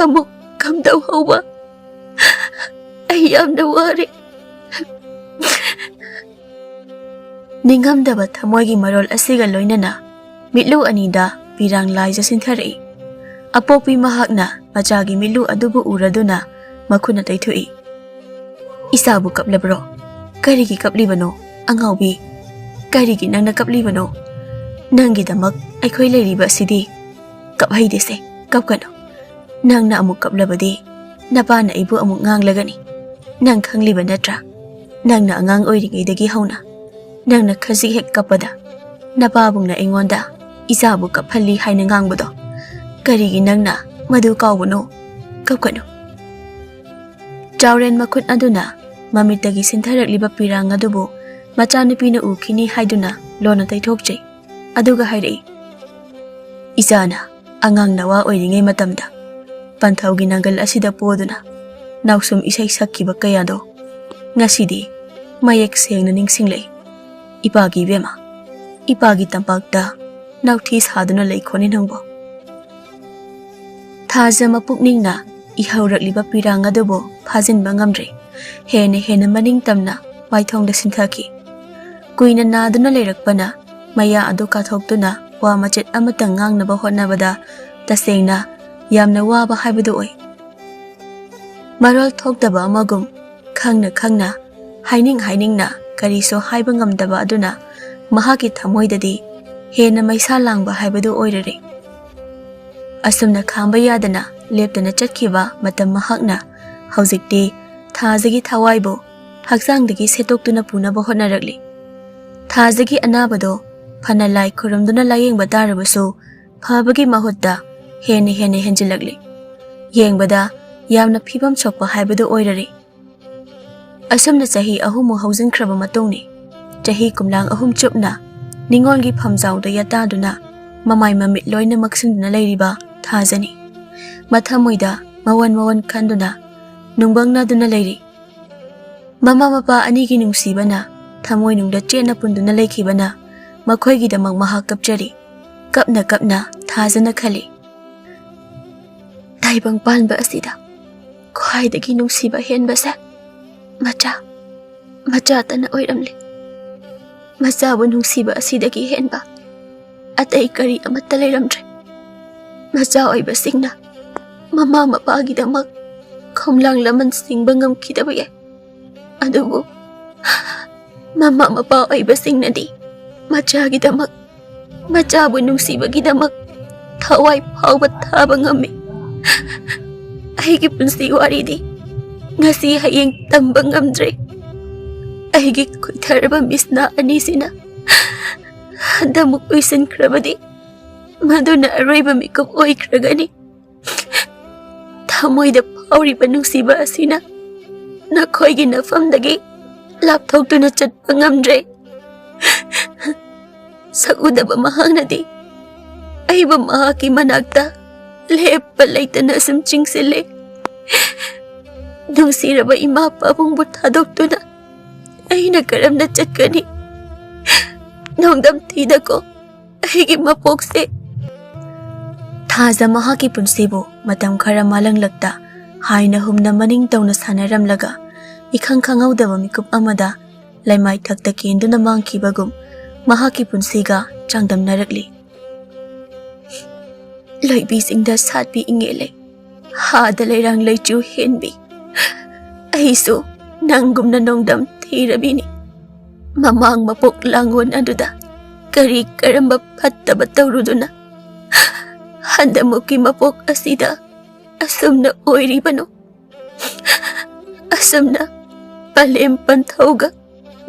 ꯑꯃꯨꯛ ꯀꯝꯗꯧꯍꯧꯕ? ꯑꯩ ꯌꯥꯝꯅ ꯋꯥꯔꯦ꯫ ꯅꯤꯡꯉꯝꯗꯕ ꯊꯃꯣꯏꯒꯤ ꯃꯔꯣꯜ ꯑꯁꯤꯒ ꯂꯣꯏꯅꯅ ꯃꯤꯠꯂꯨ ꯑꯅꯤꯗ ꯄꯤꯔꯥꯡ ꯂꯥꯏꯖ ꯁꯤꯟꯊꯔꯛꯏ꯫ ꯑꯄꯣꯛꯄꯤ ꯃꯍꯥꯛꯅ ꯃꯆꯥꯒꯤ ꯃꯤꯠꯂꯨ ꯑꯗꯨꯕꯨ ꯎꯔꯗꯨꯅ ꯃꯈꯨꯠꯅ ꯇꯩꯊꯣꯛꯏ꯫ "ꯏꯆꯥꯕꯨ ꯀꯞꯂꯕ꯭ꯔꯣ? ꯀꯔꯤꯒꯤ ꯀꯞꯂꯤꯕꯅꯣ, ꯑꯉꯥꯎꯕꯤ? ꯀꯔꯤꯒꯤ ꯅꯪꯅ ꯀꯞꯂꯤꯕꯅꯣ? ꯅꯪꯒꯤꯗꯃꯛ ꯑꯩꯈꯣꯏ ꯂꯩꯔꯤꯕ ꯑꯁꯤꯗꯤ꯫ ꯀꯞꯍꯩꯗꯦꯁꯦ, ꯀꯞꯀꯅꯨ꯫ ꯅꯪꯅ ꯑꯃꯨꯛ ꯀꯞꯂꯕꯗꯤ ꯅꯄꯥꯅ ꯑꯩꯕꯨ ꯑꯃꯨꯛ ꯉꯥꯡꯂꯒꯅꯤ꯫ ꯅꯪ ꯈꯪꯂꯤꯕ ꯅꯠꯇ꯭ꯔꯥ? ꯅꯪꯅ ꯑꯉꯥꯡ ꯑꯣꯏꯔꯤꯉꯩꯗꯒꯤ ꯍꯧꯅ ꯅꯪꯅ ꯈꯖꯤꯛ ꯍꯦꯛ ꯀꯞꯄꯗ ꯅꯄꯥꯕꯨꯡꯅ ꯑꯩꯉꯣꯟꯗ ꯏꯆꯥꯕꯨ ꯀꯞꯍꯜꯂꯤ ꯍꯥꯏꯅ ꯉꯥꯡꯕꯗꯣ꯫ ꯀꯔꯤꯒꯤ ꯅꯪꯅ ꯃꯗꯨ ꯀꯥꯎꯒꯅꯨ, ꯀꯞꯀꯅꯨ꯫ ꯆꯥꯎꯔꯦꯟ ꯃꯈꯨꯠ ꯑꯗꯨꯅ ꯃꯃꯤꯠꯇꯒꯤ ꯁꯤꯟꯊꯔꯛꯂꯤꯕ ꯄꯤꯔꯥꯡ ꯑꯗꯨꯕꯨ ꯃꯆꯥꯅꯨꯄꯤꯅ ꯎꯈꯤꯅꯤ ꯍꯥꯏꯗꯨꯅ ꯂꯣꯟꯅ ꯇꯩꯊꯣꯛꯆꯩ꯫ ꯑꯗꯨꯒ ꯍꯥꯏꯔꯛꯏ, "ꯏꯆꯥꯅ ꯑꯉꯥꯡ ꯅꯋꯥ ꯑꯣꯏꯔꯤꯉꯩ ꯃꯇꯝꯗ ꯄꯟꯊꯧꯒꯤ ꯅꯪꯒꯜ ꯑꯁꯤꯗ ꯄꯣꯗꯨꯅ ꯅꯥꯎꯁꯨꯝ ꯏꯁꯩ ꯁꯛꯈꯤꯕ ꯀꯌꯥꯗꯣ ꯉꯁꯤꯗꯤ ꯃꯌꯦꯛ ꯁꯦꯡꯅ ꯅꯤꯡꯁꯤꯡꯂꯛꯏ꯫ ꯏꯄꯥꯒꯤ ꯏꯕꯦꯝꯃ, ꯏꯄꯥꯒꯤ ꯇꯝꯄꯥꯛꯇ ꯅꯥꯎꯊꯤ ꯁꯥꯗꯨꯅ ꯂꯩꯈꯣꯅꯦ ꯅꯪꯕꯣ꯫" ꯊꯥꯖ ꯃꯄꯨꯛꯅꯤꯡꯅ ꯏꯍꯧꯔꯛꯂꯤꯕ ꯄꯤꯔꯥꯡ ꯑꯗꯨꯕꯨ ꯐꯥꯖꯤꯟꯕ ꯉꯝꯗ꯭ꯔꯦ꯫ ꯍꯦꯟꯅ ꯍꯦꯟꯅ ꯃꯅꯤꯡ ꯇꯝꯅ ꯃꯥꯏꯊꯣꯡꯗ ꯁꯤꯟꯊꯈꯤ꯫ ꯀꯨꯏꯅ ꯅꯥꯗꯨꯅ ꯂꯩꯔꯛꯄꯅ ꯃꯌꯥ ꯑꯗꯨ ꯀꯥꯊꯣꯛꯇꯨꯅ ꯋꯥ ꯃꯆꯦꯠ ꯑꯃꯇꯪ ꯉꯥꯡꯅꯕ ꯍꯣꯠꯅꯕꯗ ꯇꯁꯦꯡꯅ ꯌꯥꯝꯅ ꯋꯥꯕ ꯍꯥꯏꯕꯗꯨ ꯑꯣꯏ꯫ ꯃꯔꯣꯜ ꯊꯣꯛꯇꯕ ꯑꯃꯒꯨꯝ, ꯈꯪꯅ ꯈꯪꯅ, ꯍꯥꯏꯅꯤꯡ ꯍꯥꯏꯅꯤꯡꯅ ꯀꯔꯤꯁꯨ ꯍꯥꯏꯕ ꯉꯝꯗꯕ ꯑꯗꯨꯅ ꯃꯍꯥꯛꯀꯤ ꯊꯃꯣꯏꯗꯗꯤ ꯍꯦꯟꯅ ꯃꯩꯁꯥ ꯂꯥꯡꯕ ꯍꯥꯏꯕꯗꯨ ꯑꯣꯏꯔꯔꯦ꯫ ꯑꯁꯨꯝꯅ ꯈꯥꯝꯕ ꯌꯥꯗꯅ ꯂꯦꯞꯇꯅ ꯆꯠꯈꯤꯕ ꯃꯇꯝ ꯃꯍꯥꯛꯅ ꯍꯧꯖꯤꯛꯇꯤ ꯊꯥꯖꯒꯤ ꯊꯋꯥꯏꯕꯨ ꯍꯛꯆꯥꯡꯗꯒꯤ ꯁꯦꯠꯇꯣꯛꯇꯨꯅ ꯄꯨꯅꯕ ꯍꯣꯠꯅꯔꯛꯂꯤ꯫ ꯊꯥꯖꯒꯤ ꯑꯅꯥꯕꯗꯣ ꯐꯅ ꯂꯥꯏ ꯈꯨꯔꯨꯝꯗꯨꯅ ꯂꯥꯌꯦꯡꯕ ꯇꯥꯔꯕꯁꯨ ꯐꯕꯒꯤ ꯃꯍꯨꯠꯇ ꯍꯦꯟꯅ ꯍꯦꯟꯅ ꯍꯦꯟꯖꯤꯜꯂꯛꯂꯤ꯫ ꯌꯦꯡꯕꯗ ꯌꯥꯝꯅ ꯐꯤꯕꯝ ꯁꯣꯛꯄ ꯍꯥꯏꯕꯗꯨ ꯑꯣꯏꯔꯔꯦ꯫ ꯑꯁꯨꯝꯅ ꯆꯍꯤ ꯑꯍꯨꯝꯃꯨꯛ ꯍꯧꯖꯤꯟꯈ꯭ꯔꯕ ꯃꯇꯨꯡꯅꯤ꯫ ꯆꯍꯤ ꯀꯨꯝꯂꯥꯡ ꯑꯍꯨꯝ ꯆꯨꯞꯅ ꯅꯤꯉꯣꯜꯒꯤ ꯐꯝꯖꯥꯎꯗ ꯌꯥꯇꯥꯗꯨꯅ ꯃꯃꯥꯏ ꯃꯃꯤꯠ ꯂꯣꯏꯅ ꯃꯛꯁꯤꯟꯗꯨꯅ ꯂꯩꯔꯤꯕ ꯊꯥꯖꯅꯤ꯫ ꯃꯊꯃꯣꯏꯗ ꯃꯋꯟ ꯃꯋꯟ ꯈꯟꯗꯨꯅ ꯅꯨꯡꯕꯪꯅꯗꯨꯅ ꯂꯩꯔꯤ꯫ ꯃꯃꯥ ꯃꯄꯥ ꯑꯅꯤꯒꯤ ꯅꯨꯡꯁꯤꯕꯅ ꯊꯃꯣꯏꯅꯨꯡꯗ ꯆꯦꯠꯅ ꯄꯨꯟꯗꯨꯅ ꯂꯩꯈꯤꯕꯅ ꯃꯈꯣꯏꯒꯤꯗꯃꯛ ꯃꯍꯥꯛ ꯀꯞꯆꯔꯤ꯫ ꯀꯞꯅ ꯀꯞꯅ ꯊꯥꯖꯅ ꯈꯜꯂꯤ, "ꯇꯥꯏꯕꯪ ꯄꯥꯟꯕ ꯑꯁꯤꯗ ꯈ꯭ꯋꯥꯏꯗꯒꯤ ꯅꯨꯡꯁꯤꯕ ꯍꯦꯟꯕꯁꯦ ꯃꯆꯥ, ꯃꯆꯥꯇꯅ ꯑꯣꯏꯔꯝꯂꯦ꯫ ꯃꯆꯥꯕꯨ ꯅꯨꯡꯁꯤꯕ ꯑꯁꯤꯗꯒꯤ ꯍꯦꯟꯕ ꯑꯇꯩ ꯀꯔꯤ ꯑꯃꯠꯇ ꯂꯩꯔꯝꯗ꯭ꯔꯦ꯫ ꯃꯆꯥ ꯑꯣꯏꯕꯁꯤꯡꯅ ꯃꯃꯥ ꯃꯄꯥꯒꯤꯗꯃꯛ ꯈꯣꯝꯂꯥꯡ ꯂꯃꯟ ꯁꯤꯡꯕ ꯉꯝꯈꯤꯗꯕ ꯌꯥꯏ, ꯑꯗꯨꯕꯨ ꯃꯃꯥ ꯃꯄꯥ ꯑꯣꯏꯕꯁꯤꯡꯅꯗꯤ ꯃꯆꯥꯒꯤꯗꯃꯛ, ꯃꯆꯥꯕꯨ ꯅꯨꯡꯁꯤꯕꯒꯤꯗꯃꯛ ꯊꯋꯥꯏ ꯐꯥꯎꯕ ꯊꯥꯕ ꯉꯝꯃꯤ꯫ ꯑꯩꯒꯤ ꯄꯨꯟꯁꯤ ꯋꯥꯔꯤꯗꯤ ꯉꯁꯤ ꯍꯌꯦꯡ ꯇꯝꯕ ꯉꯝꯗ꯭ꯔꯦ꯫ ꯑꯩꯒꯤ ꯈꯨꯏꯊꯔꯕ ꯃꯤꯠꯁꯅꯥ ꯑꯅꯤꯁꯤꯅ ꯍꯟꯗꯛꯃꯨꯛ ꯎꯏꯁꯤꯟꯈ꯭ꯔꯕꯗꯤ ꯃꯗꯨꯅ ꯑꯔꯣꯏꯕ ꯃꯤꯀꯨꯞ ꯑꯣꯏꯈ꯭ꯔꯒꯅꯤ꯫ ꯊꯃꯣꯏꯗ ꯐꯥꯎꯔꯤꯕ ꯅꯨꯡꯁꯤꯕ ꯑꯁꯤꯅ ꯅꯈꯣꯏꯒꯤ ꯅꯐꯝꯗꯒꯤ ꯂꯥꯞꯊꯣꯛꯇꯨꯅ ꯆꯠꯄ ꯉꯝꯗ꯭ꯔꯦ꯫ ꯁꯛꯎꯗꯕ ꯃꯍꯥꯛꯅꯗꯤ ꯑꯩꯕꯨ ꯃꯍꯥꯛꯀꯤ ꯃꯅꯥꯛꯇ ꯂꯦꯞꯄ ꯂꯩꯇꯅ ꯁꯨꯝ ꯆꯤꯡꯁꯤꯜꯂꯦ꯫ ꯅꯨꯡꯁꯤꯔꯕ ꯏꯃꯥ ꯄꯥꯕꯨꯡꯕꯨ ꯊꯥꯗꯣꯛꯇꯨꯅ ꯑꯩꯅ ꯀꯔꯝꯅ ꯆꯠꯀꯅꯤ? ꯅꯣꯡꯗꯝ ꯊꯤꯗꯀꯣ ꯑꯩꯒꯤ ꯃꯄꯣꯛꯁꯦ꯫ ꯊꯥꯖ ꯃꯍꯥꯛꯀꯤ ꯄꯨꯟꯁꯤꯕꯨ ꯃꯇꯝ ꯈꯔ ꯃꯥꯂꯪꯂꯛꯇ ꯍꯥꯏꯅ ꯍꯨꯝꯅ ꯃꯅꯤꯡ ꯇꯧꯅ ꯁꯥꯟꯅꯔꯝꯂꯒ, ꯏꯈꯪ ꯈꯪꯍꯧꯗꯕ ꯃꯤꯀꯨꯞ ꯑꯃꯗ ꯂꯩꯃꯥꯏ ꯊꯛꯇ ꯀꯦꯟꯗꯨꯅ ꯃꯥꯡꯈꯤꯕꯒꯨꯝ ꯃꯍꯥꯛꯀꯤ ꯄꯨꯟꯁꯤꯒ ꯆꯥꯡꯗꯝꯅꯔꯛꯂꯤ꯫ ꯂꯣꯏꯕꯤꯁꯤꯡꯗ ꯁꯥꯠꯄꯤ ꯏꯉꯦꯜꯂꯩ, ꯍꯥꯗ ꯂꯩꯔꯥꯡ ꯂꯩꯆꯨ ꯍꯦꯟꯕꯤ꯫ ꯑꯩꯁꯨ ꯅꯪꯒꯨꯝꯅ ꯅꯣꯡꯗꯝ ꯊꯤꯔꯕꯤꯅꯤ꯫ ꯃꯃꯥꯡ ꯃꯄꯣꯛ ꯂꯥꯡꯑꯣꯟ ꯑꯗꯨꯗ ꯀꯔꯤ ꯀꯔꯝꯕ ꯐꯠꯇꯕ ꯇꯧꯔꯨꯗꯨꯅ ꯍꯟꯗꯃꯨꯛꯀꯤ ꯃꯄꯣꯛ ꯑꯁꯤꯗ ꯑꯁꯨꯝꯅ ꯑꯣꯏꯔꯤꯕꯅꯣ? ꯑꯁꯨꯝꯅ ꯄꯂꯦꯝ ꯄꯟꯊꯧꯒ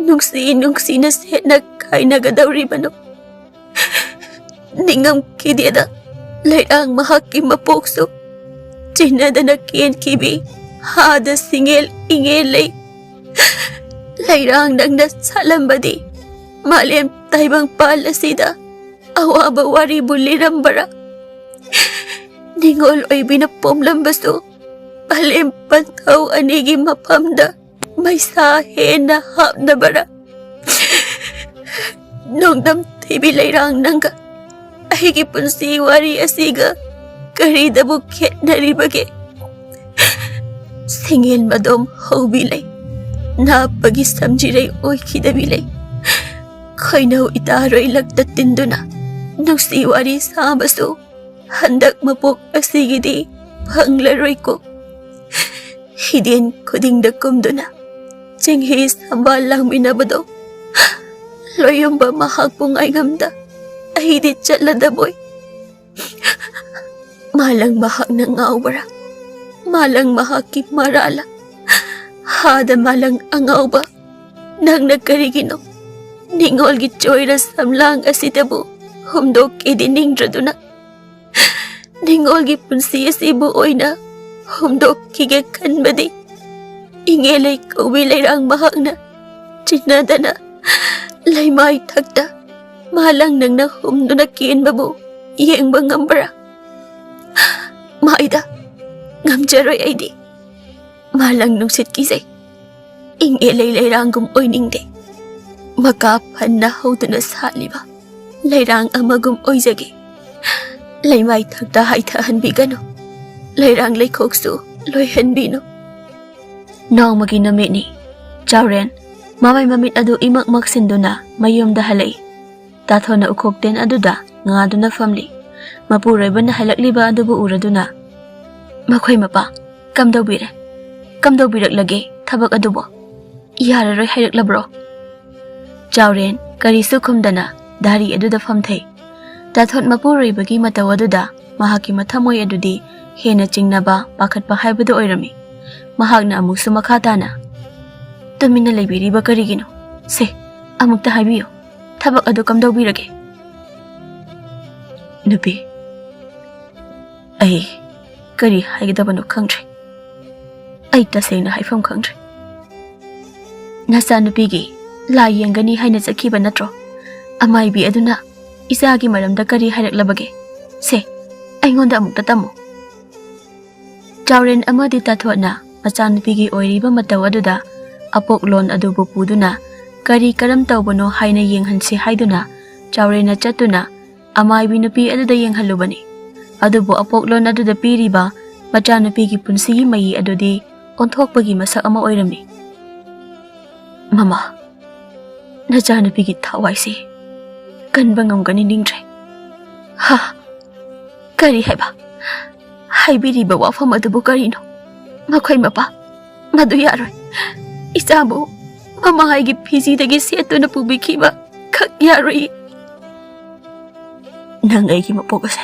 ꯅꯨꯡꯁꯤ ꯅꯨꯡꯁꯤꯅ ꯁꯦꯠꯅ ꯀꯥꯏꯅꯒꯗꯧꯔꯤꯕꯅꯣ? ꯅꯤꯡꯉꯝꯈꯤꯗꯦꯗ, ꯂꯩꯔꯥꯡ ꯃꯍꯥꯛꯀꯤ ꯃꯄꯣꯛꯁꯨ ꯆꯤꯟꯅꯗꯅ ꯀꯦꯟꯈꯤꯕꯤ ꯍꯥꯗ ꯁꯤꯡꯉꯦꯜ ꯏꯉꯦꯜ ꯂꯩ꯫ ꯂꯩꯔꯥꯡ ꯅꯪꯅ ꯁꯥꯠꯂꯝꯕꯗꯤ ꯃꯥꯂꯦꯝ ꯇꯥꯏꯕꯪꯄꯥꯜ ꯑꯁꯤꯗ ꯑꯋꯥꯕ ꯋꯥꯔꯤꯕꯨ ꯂꯤꯔꯝꯕꯔꯥ? ꯅꯤꯡꯉꯣꯜ ꯑꯣꯏꯕꯤꯅ ꯄꯣꯝꯂꯝꯕꯁꯨ ꯄꯂꯦꯝ ꯄꯟꯊꯧ ꯑꯅꯤꯒꯤ ꯃꯐꯝꯗ ꯃꯩꯁꯥ ꯍꯦꯟꯅ ꯍꯥꯞꯅꯕꯔꯥ? ꯅꯣꯡꯗꯝ ꯊꯤꯕꯤ ꯂꯩꯔꯥꯡ ꯅꯪꯒ ꯑꯩꯒꯤ ꯄꯨꯟꯁꯤ ꯋꯥꯔꯤ ꯑꯁꯤꯒ ꯀꯔꯤꯗꯕꯨ ꯈꯦꯠꯅꯔꯤꯕꯒꯦ? ꯁꯤꯡꯉꯦꯟ ꯃꯗꯣꯝ ꯍꯧꯕꯤ ꯂꯩ, ꯅꯥꯞꯄꯒꯤ ꯁꯝꯖꯤꯔꯩ ꯑꯣꯏꯈꯤꯗꯕꯤ ꯂꯩ꯫ ꯈꯣꯏꯅꯧ ꯏꯇꯥꯔꯣꯏ ꯂꯛꯇ ꯇꯤꯟꯗꯨꯅ ꯅꯨꯡꯁꯤ ꯋꯥꯔꯤ ꯁꯥꯕꯁꯨ ꯍꯟꯗꯛ ꯃꯄꯣꯛ ꯑꯁꯤꯒꯤꯗꯤ ꯐꯪꯂꯔꯣꯏꯀꯣ꯫ ꯍꯤꯗꯦꯟ ꯈꯨꯗꯤꯡꯗ ꯀꯨꯝꯗꯨꯅ ꯆꯤꯡꯍꯤ ꯁꯝꯕꯥꯜ ꯂꯥꯡꯃꯤꯟꯅꯕꯗꯣ, ꯂꯣꯌꯨꯝꯕ ꯃꯍꯥꯛꯄꯨ ꯉꯥꯏꯉꯝꯗ ꯑꯩꯗꯤ ꯆꯠꯂꯗꯕꯣꯏ꯫ ꯃꯥꯂꯪ ꯃꯍꯥꯛꯅ ꯉꯥꯎꯕ꯭ꯔꯥ? ꯃꯥꯂꯪ ꯃꯍꯥꯛꯀꯤ ꯃꯔꯥꯜꯂ? ꯍꯥꯗ ꯃꯥꯂꯪ ꯑꯉꯥꯎꯕ, ꯅꯪꯅ ꯀꯔꯤꯒꯤꯅꯣ ꯅꯤꯡꯉꯣꯜꯒꯤ ꯆꯣꯏꯔ ꯁꯝꯂꯥꯡ ꯑꯁꯤꯗꯕꯨ ꯍꯨꯝꯗꯣꯛꯀꯦꯗꯤ ꯅꯤꯡꯗ꯭ꯔꯗꯨꯅ, ꯅꯤꯡꯉꯣꯜꯒꯤ ꯄꯨꯟꯁꯤ ꯑꯁꯤꯕꯨ ꯑꯣꯏꯅ ꯍꯨꯝꯗꯣꯛꯈꯤꯒꯦ ꯈꯟꯕꯗꯤ ꯏꯉꯦꯂꯩ ꯀꯧꯕꯤ ꯂꯩꯔꯥꯡ ꯃꯍꯥꯛꯅ ꯆꯤꯟꯅꯗꯅ ꯂꯩꯃꯥꯏ ꯊꯛꯇ ꯃꯥꯂꯪ ꯅꯪꯅ ꯍꯨꯝꯗꯨꯅ ꯀꯦꯟꯕꯕꯨ ꯌꯦꯡꯕ ꯉꯝꯕ꯭ꯔꯥ? ꯃꯥꯏꯗ ꯉꯝꯖꯔꯣꯏ ꯑꯩꯗꯤ꯫ ꯃꯥꯂꯪ ꯅꯨꯡꯁꯤꯠ ꯀꯤꯖꯩ꯫ ꯏꯪꯉꯦ ꯂꯩ ꯂꯩꯔꯥꯡꯒꯨꯝ ꯑꯣꯏꯅꯤꯡꯗꯦ꯫ ꯃꯀꯥ ꯐꯟꯅ ꯍꯧꯗꯨꯅ ꯁꯥꯠꯂꯤꯕ ꯂꯩꯔꯥꯡ ꯑꯃꯒꯨꯝ ꯑꯣꯏꯖꯒꯦ꯫ ꯂꯩꯃꯥꯏ ꯊꯛꯇ ꯍꯥꯏꯊꯍꯟꯕꯤꯒꯅꯨ꯫ ꯂꯩꯔꯥꯡ ꯂꯩꯈꯣꯛꯁꯨ ꯂꯣꯏꯍꯟꯕꯤꯅꯨ꯫ ꯅꯣꯡꯃꯒꯤ ꯅꯨꯃꯤꯠꯅꯤ꯫ ꯆꯥꯎꯔꯦꯟ ꯃꯃꯩ ꯃꯃꯤꯠ ꯑꯗꯨ ꯏꯃꯛ ꯃꯛꯁꯤꯟꯗꯨꯅ ꯃꯌꯨꯝꯗ ꯍꯜꯂꯛꯏ꯫ ꯇꯥꯊꯣꯟꯅ ꯎꯈꯣꯛꯇꯦꯟ ꯑꯗꯨꯗ ꯉꯥꯗꯨꯅ ꯐꯝꯂꯤ꯫ ꯃꯄꯨꯔꯣꯏꯕꯅ ꯍꯜꯂꯛꯂꯤꯕ ꯑꯗꯨꯕꯨ ꯎꯔꯗꯨꯅ, "ꯃꯈꯣꯏ ꯃꯄꯥ, ꯀꯝꯗꯧꯕꯤꯔꯦ? ꯀꯝꯗꯧꯕꯤꯔꯛꯂꯒꯦ ꯊꯕꯛ ꯑꯗꯨꯕꯨ? ꯌꯥꯔꯔꯣꯏ ꯍꯥꯏꯔꯛꯂꯕ꯭ꯔꯣ?" ꯆꯥꯎꯔꯦꯟ ꯀꯔꯤꯁꯨ ꯈꯨꯝꯗꯅ ꯗꯥꯔꯤ ꯑꯗꯨꯗ ꯐꯝꯊꯩ꯫ ꯇꯥꯊꯣꯟ ꯃꯄꯨꯔꯣꯏꯕꯒꯤ ꯃꯇꯧ ꯑꯗꯨꯗ ꯃꯍꯥꯛꯀꯤ ꯃꯊꯃꯣꯏ ꯑꯗꯨꯗꯤ ꯍꯦꯟꯅ ꯆꯤꯡꯅꯕ, ꯄꯥꯈꯠꯄ ꯍꯥꯏꯕꯗꯨ ꯑꯣꯏꯔꯝꯃꯤ꯫ ꯃꯍꯥꯛꯅ ꯑꯃꯨꯛꯁꯨ ꯃꯈꯥ ꯇꯥꯅ, "ꯇꯨꯃꯤꯟꯅ ꯂꯩꯕꯤꯔꯤꯕ ꯀꯔꯤꯒꯤꯅꯣ? ꯁꯦ, ꯑꯃꯨꯛꯇ ꯍꯥꯏꯕꯤꯌꯨ꯫ ꯊꯕꯛ ꯑꯗꯨ ꯀꯝꯗꯧꯕꯤꯔꯒꯦ?" "ꯅꯨꯄꯤ, ꯑꯩ ꯀꯔꯤ ꯍꯥꯏꯒꯗꯕꯅꯣ ꯈꯪꯗ꯭ꯔꯦ꯫ ꯑꯩ ꯇꯁꯦꯡꯅ ꯍꯥꯏꯐꯝ ꯈꯪꯗ꯭ꯔꯦ꯫ ꯅꯆꯥꯅꯨꯄꯤꯒꯤ ꯂꯥꯏ ꯌꯦꯡꯒꯅꯤ ꯍꯥꯏꯅ ꯆꯠꯈꯤꯕ ꯅꯠꯇ꯭ꯔꯣ? ꯑꯃꯥꯏꯕꯤ ꯑꯗꯨꯅ ꯏꯆꯥꯒꯤ ꯃꯔꯝꯗ ꯀꯔꯤ ꯍꯥꯏꯔꯛꯂꯕꯒꯦ? ꯁꯦ, ꯑꯩꯉꯣꯟꯗ ꯑꯃꯨꯛꯇ ꯇꯝꯃꯨ꯫" ꯆꯥꯎꯔꯦꯟ ꯑꯃꯗꯤ ꯇꯥꯊꯣꯠꯅ ꯃꯆꯥꯅꯨꯄꯤꯒꯤ ꯑꯣꯏꯔꯤꯕ ꯃꯇꯧ ꯑꯗꯨꯗ ꯑꯄꯣꯛꯂꯣꯟ ꯑꯗꯨꯕꯨ ꯄꯨꯗꯨꯅ ꯀꯔꯤ ꯀꯔꯝ ꯇꯧꯕꯅꯣ ꯍꯥꯏꯅ ꯌꯦꯡꯍꯟꯁꯤ ꯍꯥꯏꯗꯨꯅ ꯆꯥꯎꯔꯦꯟꯅ ꯆꯠꯇꯨꯅ ꯑꯃꯥꯏꯕꯤ ꯅꯨꯄꯤ ꯑꯗꯨꯗ ꯌꯦꯡꯍꯜꯂꯨꯕꯅꯤ꯫ ꯑꯗꯨꯕꯨ ꯑꯄꯣꯛꯂꯣꯟ ꯑꯗꯨꯗ ꯄꯤꯔꯤꯕ ꯃꯆꯥꯅꯨꯄꯤꯒꯤ ꯄꯨꯟꯁꯤꯒꯤ ꯃꯌꯤ ꯑꯗꯨꯗꯤ ꯑꯣꯟꯊꯣꯛꯄꯒꯤ ꯃꯁꯛ ꯑꯃ ꯑꯣꯏꯔꯝꯃꯤ꯫ "ꯃꯃꯥ, ꯅꯆꯥꯅꯨꯄꯤꯒꯤ ꯊꯋꯥꯏꯁꯤ ꯀꯟꯕ ꯉꯝꯒꯅꯤ ꯅꯤꯡꯗ꯭ꯔꯦ꯫" "ꯍꯥ? ꯀꯔꯤ ꯍꯥꯏꯕ? ꯍꯥꯏꯕꯤꯔꯤꯕ ꯋꯥꯐꯝ ꯑꯗꯨꯕꯨ ꯀꯔꯤꯅꯣ? ꯃꯈꯣꯏ ꯃꯄꯥ, ꯃꯗꯨ ꯌꯥꯔꯣꯏ꯫ ꯏꯆꯥꯕꯨ ꯃꯃꯥ ꯑꯩꯒꯤ ꯐꯤꯖꯤꯗꯒꯤ ꯁꯦꯠꯇꯨꯅ ꯄꯨꯕꯤꯈꯤꯕ ꯈꯛ ꯌꯥꯔꯣꯏ꯫" "ꯅꯪ ꯑꯩꯒꯤ ꯃꯄꯣꯛ ꯑꯁꯦ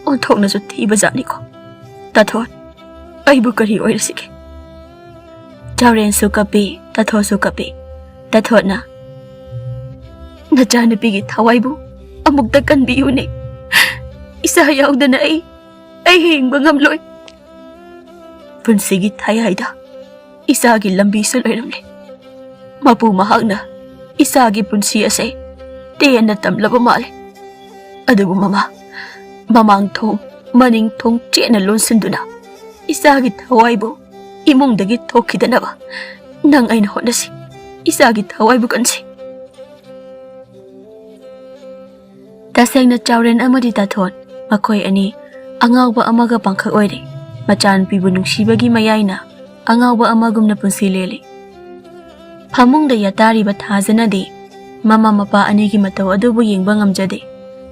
ꯑꯣꯟꯊꯣꯛꯅꯁꯨ ꯊꯤꯕ ꯖꯥꯠꯅꯤꯀꯣ꯫ ꯇꯥꯊꯣꯠ, ꯑꯩꯕꯨ ꯀꯔꯤ ꯑꯣꯏꯔꯁꯤꯒꯦ?" ꯆꯥꯎꯔꯦꯟꯁꯨ ꯀꯞꯄꯤ, ꯇꯥꯊꯣꯠꯁꯨ ꯀꯞꯄꯤ꯫ ꯇꯥꯊꯣꯠꯅ, "ꯅꯆꯥꯅꯨꯄꯤꯒꯤ ꯊꯋꯥꯏꯕꯨ ꯑꯃꯨꯛꯇ ꯀꯟꯕꯤꯌꯨꯅꯦ꯫ ꯏꯆꯥ ꯌꯥꯎꯗꯅ ꯑꯩ, ꯑꯩ ꯍꯤꯡꯕ ꯉꯝꯂꯣꯏ꯫" ꯄꯨꯟꯁꯤꯒꯤ ꯊꯥꯏꯍꯥꯏꯗ ꯏꯆꯥꯒꯤ ꯂꯝꯕꯤꯁꯨ ꯂꯣꯏꯔꯝꯂꯦ꯫ ꯃꯄꯨ ꯃꯍꯥꯛꯅ ꯏꯆꯥꯒꯤ ꯄꯨꯟꯁꯤ ꯑꯁꯦ ꯇꯦꯟꯅ ꯇꯝꯂꯕ ꯃꯥꯜꯂꯦ꯫ ꯑꯗꯨꯕꯨ ꯃꯃꯥ, ꯃꯃꯥꯡ ꯊꯣꯡ, ꯃꯅꯤꯡ ꯊꯣꯡ ꯆꯦꯠꯅ ꯂꯣꯟꯁꯤꯟꯗꯨꯅ ꯏꯆꯥꯒꯤ ꯊꯋꯥꯏꯕꯨ ꯏꯃꯨꯡꯗꯒꯤ ꯊꯣꯛꯈꯤꯗꯅꯕ ꯅꯪ ꯑꯩꯅ ꯍꯣꯠꯅꯁꯤ꯫ ꯏꯆꯥꯒꯤ ꯊꯋꯥꯏꯕꯨ ꯀꯟꯁꯤ꯫ ꯇꯁꯦꯡꯅ ꯆꯥꯎꯔꯦꯟ ꯑꯃꯗꯤ ꯇꯥꯊꯣꯟ, ꯃꯈꯣꯏ ꯑꯅꯤ ꯑꯉꯥꯎꯕ ꯑꯃꯒ ꯄꯥꯡꯈꯛ ꯑꯣꯏꯔꯦ꯫ ꯃꯆꯥꯅꯨꯄꯤꯕꯨ ꯅꯨꯡꯁꯤꯕꯒꯤ ꯃꯌꯥꯏꯅ ꯑꯉꯥꯎꯕ ꯑꯃꯒꯨꯝꯅ ꯄꯨꯟꯁꯤ ꯂꯦꯜꯂꯤ꯫ ꯐꯃꯨꯡꯗ ꯌꯥꯇꯥꯔꯤꯕ ꯊꯥꯖꯅꯗꯤ ꯃꯃꯥ ꯃꯄꯥ ꯑꯅꯤꯒꯤ ꯃꯇꯧ ꯑꯗꯨꯕꯨ ꯌꯦꯡꯕ ꯉꯝꯖꯗꯦ꯫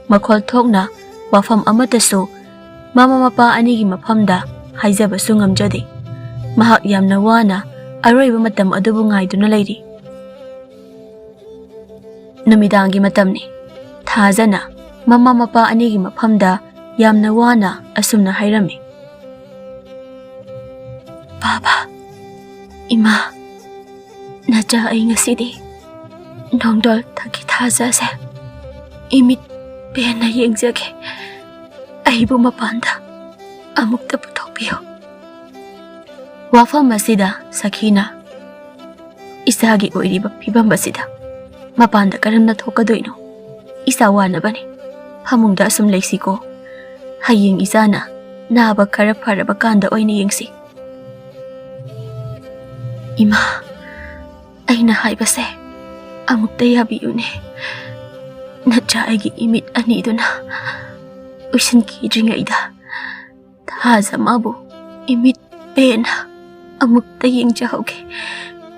ꯃꯈꯣꯜ ꯊꯣꯛꯅ ꯋꯥꯐꯝ ꯑꯃꯠꯇꯁꯨ ꯃꯃꯥ ꯃꯄꯥ ꯑꯅꯤꯒꯤ ꯃꯐꯝꯗ ꯍꯥꯏꯖꯕꯁꯨ ꯉꯝꯖꯗꯦ꯫ ꯃꯍꯥꯛ ꯌꯥꯝꯅ ꯋꯥꯅ ꯑꯔꯣꯏꯕ ꯃꯇꯝ ꯑꯗꯨꯕꯨ ꯉꯥꯏꯗꯨꯅ ꯂꯩꯔꯤ꯫ ꯅꯨꯃꯤꯗꯥꯡꯒꯤ ꯃꯇꯝꯅꯤ꯫ ꯊꯥꯖꯅ ꯃꯃꯥ ꯃꯄꯥ ꯑꯅꯤꯒꯤ ꯃꯐꯝꯗ ꯌꯥꯝꯅ ꯋꯥꯅ ꯑꯁꯨꯝꯅ ꯍꯥꯏꯔꯝꯃꯤ꯫ "ꯕꯥꯕꯥ, ꯏꯃꯥ, ꯅꯆꯥ ꯑꯩ ꯉꯁꯤꯗꯤ ꯅꯣꯡꯗꯣꯜ ꯊꯛꯀꯤ ꯊꯥꯖꯁꯦ ꯏꯃꯤꯠ ꯄꯦꯟꯅ ꯌꯦꯡꯖꯒꯦ꯫ ꯑꯩꯕꯨ ꯃꯄꯥꯟꯗ ꯑꯃꯨꯛꯇ ꯄꯨꯊꯣꯛꯄꯤꯌꯨ꯫" ꯋꯥꯐꯝ ꯑꯁꯤꯗ ꯁꯈꯤꯅ, "ꯏꯆꯥꯒꯤ ꯑꯣꯏꯔꯤꯕ ꯐꯤꯕꯝ ꯑꯁꯤꯗ ꯃꯄꯥꯟꯗ ꯀꯔꯝꯅ ꯊꯣꯛꯀꯗꯣꯏꯅꯣ? ꯏꯆꯥ ꯋꯥꯅꯕꯅꯤ꯫ ꯐꯃꯨꯡꯗ ꯑꯁꯨꯝ ꯂꯩꯁꯤꯀꯣ꯫ ꯍꯌꯦꯡ ꯏꯆꯥꯅ ꯅꯥꯕ ꯈꯔ ꯐꯔꯕ ꯀꯥꯟꯗ ꯑꯣꯏꯅ ꯌꯦꯡꯁꯤ꯫" "ꯏꯃꯥ, ꯑꯩꯅ ꯍꯥꯏꯕꯁꯦ ꯑꯃꯨꯛꯇ ꯌꯥꯕꯤꯌꯨꯅꯦ꯫ ꯅꯆꯥ ꯑꯩꯒꯤ ꯏꯃꯤꯠ ꯑꯅꯤꯗꯨꯅ ꯎꯏꯁꯤꯟꯈꯤꯗ꯭ꯔꯤꯉꯩꯗ ꯊꯥꯖ ꯃꯥꯕꯨ ꯏꯃꯤꯠ ꯄꯦꯟꯅ ꯑꯃꯨꯛꯇ ꯌꯦꯡꯖꯍꯧꯒꯦ꯫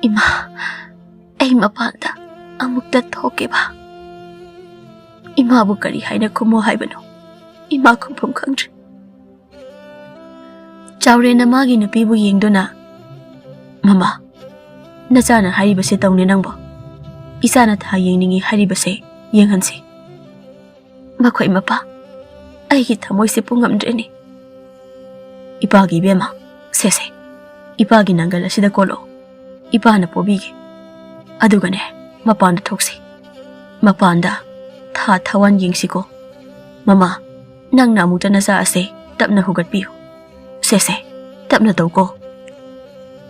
ꯏꯃꯥ, ꯑꯩ ꯃꯄꯥꯟꯗ ꯑꯃꯨꯛꯇ ꯊꯣꯛꯀꯦꯕ꯫" ꯏꯃꯥꯕꯨ ꯀꯔꯤ ꯍꯥꯏꯅ ꯈꯨꯝꯃꯣ ꯍꯥꯏꯕꯅꯣ? ꯏꯃꯥ ꯈꯨꯝꯐꯝ ꯈꯪꯗ꯭ꯔꯦ꯫ ꯆꯥꯎꯔꯦꯟꯅ ꯃꯥꯒꯤ ꯅꯨꯄꯤꯕꯨ ꯌꯦꯡꯗꯨꯅ, "ꯃꯃꯥ, ꯅꯆꯥꯅ ꯍꯥꯏꯔꯤꯕꯁꯦ ꯇꯧꯅꯦ ꯅꯪꯕꯣ꯫ ꯏꯆꯥꯅ ꯊꯥ ꯌꯦꯡꯅꯤꯡꯏ ꯍꯥꯏꯔꯤꯕꯁꯦ ꯌꯦꯡꯍꯟꯁꯤ꯫" "ꯃꯈꯣꯏ ꯃꯄꯥ, ꯑꯩꯒꯤ ꯊꯃꯣꯏꯁꯦ ꯄꯨꯡꯉꯝꯗ꯭ꯔꯦꯅꯦ꯫" "ꯏꯄꯥꯒꯤ ꯏꯕꯦꯝꯃ, ꯁꯦ ꯁꯦ, ꯏꯄꯥꯒꯤ ꯅꯪꯒꯜ ꯑꯁꯤꯗ ꯀꯣꯜꯂꯛꯑꯣ꯫ ꯏꯄꯥꯅ ꯄꯣꯕꯤꯒꯦ꯫ ꯑꯗꯨꯒꯅꯦ, ꯃꯄꯥꯟꯗ ꯊꯣꯛꯁꯤ꯫ ꯃꯄꯥꯟꯗ ꯊꯥ ꯊꯋꯥꯟ ꯌꯦꯡꯁꯤꯀꯣ꯫ ꯃꯃꯥ, ꯅꯪꯅ ꯑꯃꯨꯛꯇ ꯅꯆꯥ ꯑꯁꯦ ꯇꯞꯅ ꯍꯨꯒꯠꯄꯤꯌꯨ꯫ ꯁꯦ ꯁꯦ, ꯇꯞꯅ ꯇꯧꯀꯣ꯫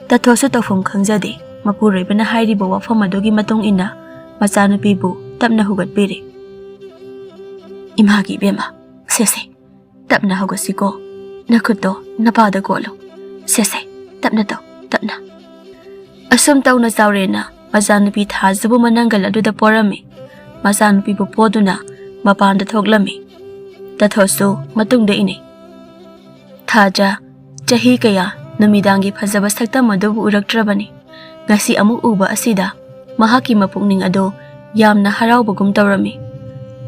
ꯇꯥꯊꯣꯁꯨ ꯇꯧꯐꯝ ꯈꯪꯖꯗꯦ꯫ ꯃꯄꯨꯔꯣꯏꯕꯅ ꯍꯥꯏꯔꯤꯕ ꯋꯥꯐꯝ ꯑꯗꯨꯒꯤ ꯃꯇꯨꯡ ꯏꯟꯅ ꯃꯆꯥꯅꯨꯄꯤꯕꯨ ꯇꯞꯅ ꯍꯧꯒꯠꯄꯤꯔꯦ꯫ "ꯏꯃꯥꯒꯤ ꯏꯕꯦꯝꯃ, ꯁꯦ ꯁꯦ, ꯇꯞꯅ ꯍꯧꯒꯠꯁꯤꯀꯣ꯫ ꯅꯈꯨꯠꯇꯣ ꯅꯄꯥꯗ ꯀꯣꯠꯂꯨ꯫ ꯁꯦ ꯁꯦ, ꯇꯞꯅ ꯇꯧ, ꯇꯞꯅ꯫" ꯑꯁꯨꯝ ꯇꯧꯅ ꯆꯥꯎꯔꯦꯟꯅ ꯃꯆꯥꯅꯨꯄꯤ ꯊꯥꯖꯕꯨ ꯃꯅꯪꯒꯜ ꯑꯗꯨꯗ ꯄꯣꯔꯝꯃꯤ꯫ ꯃꯆꯥꯅꯨꯄꯤꯕꯨ ꯄꯣꯗꯨꯅ ꯃꯄꯥꯟꯗ ꯊꯣꯛꯂꯝꯃꯤ꯫ ꯇꯥꯊꯣꯁꯨ ꯃꯇꯨꯡꯗ ꯏꯅꯩ꯫ ꯊꯥꯖ, ꯆꯍꯤ ꯀꯌꯥ ꯅꯨꯃꯤꯗꯥꯡꯒꯤ ꯐꯖꯕ ꯁꯛꯇꯝ ꯑꯗꯨꯕꯨ ꯎꯔꯛꯇ꯭ꯔꯕꯅꯤ꯫ ꯉꯁꯤ ꯑꯃꯨꯛ ꯎꯕ ꯑꯁꯤꯗ ꯃꯍꯥꯛꯀꯤ ꯃꯄꯨꯛꯅꯤꯡ ꯑꯗꯨ ꯌꯥꯝꯅ ꯍꯔꯥꯎꯕꯒꯨꯝ ꯇꯧꯔꯝꯃꯤ꯫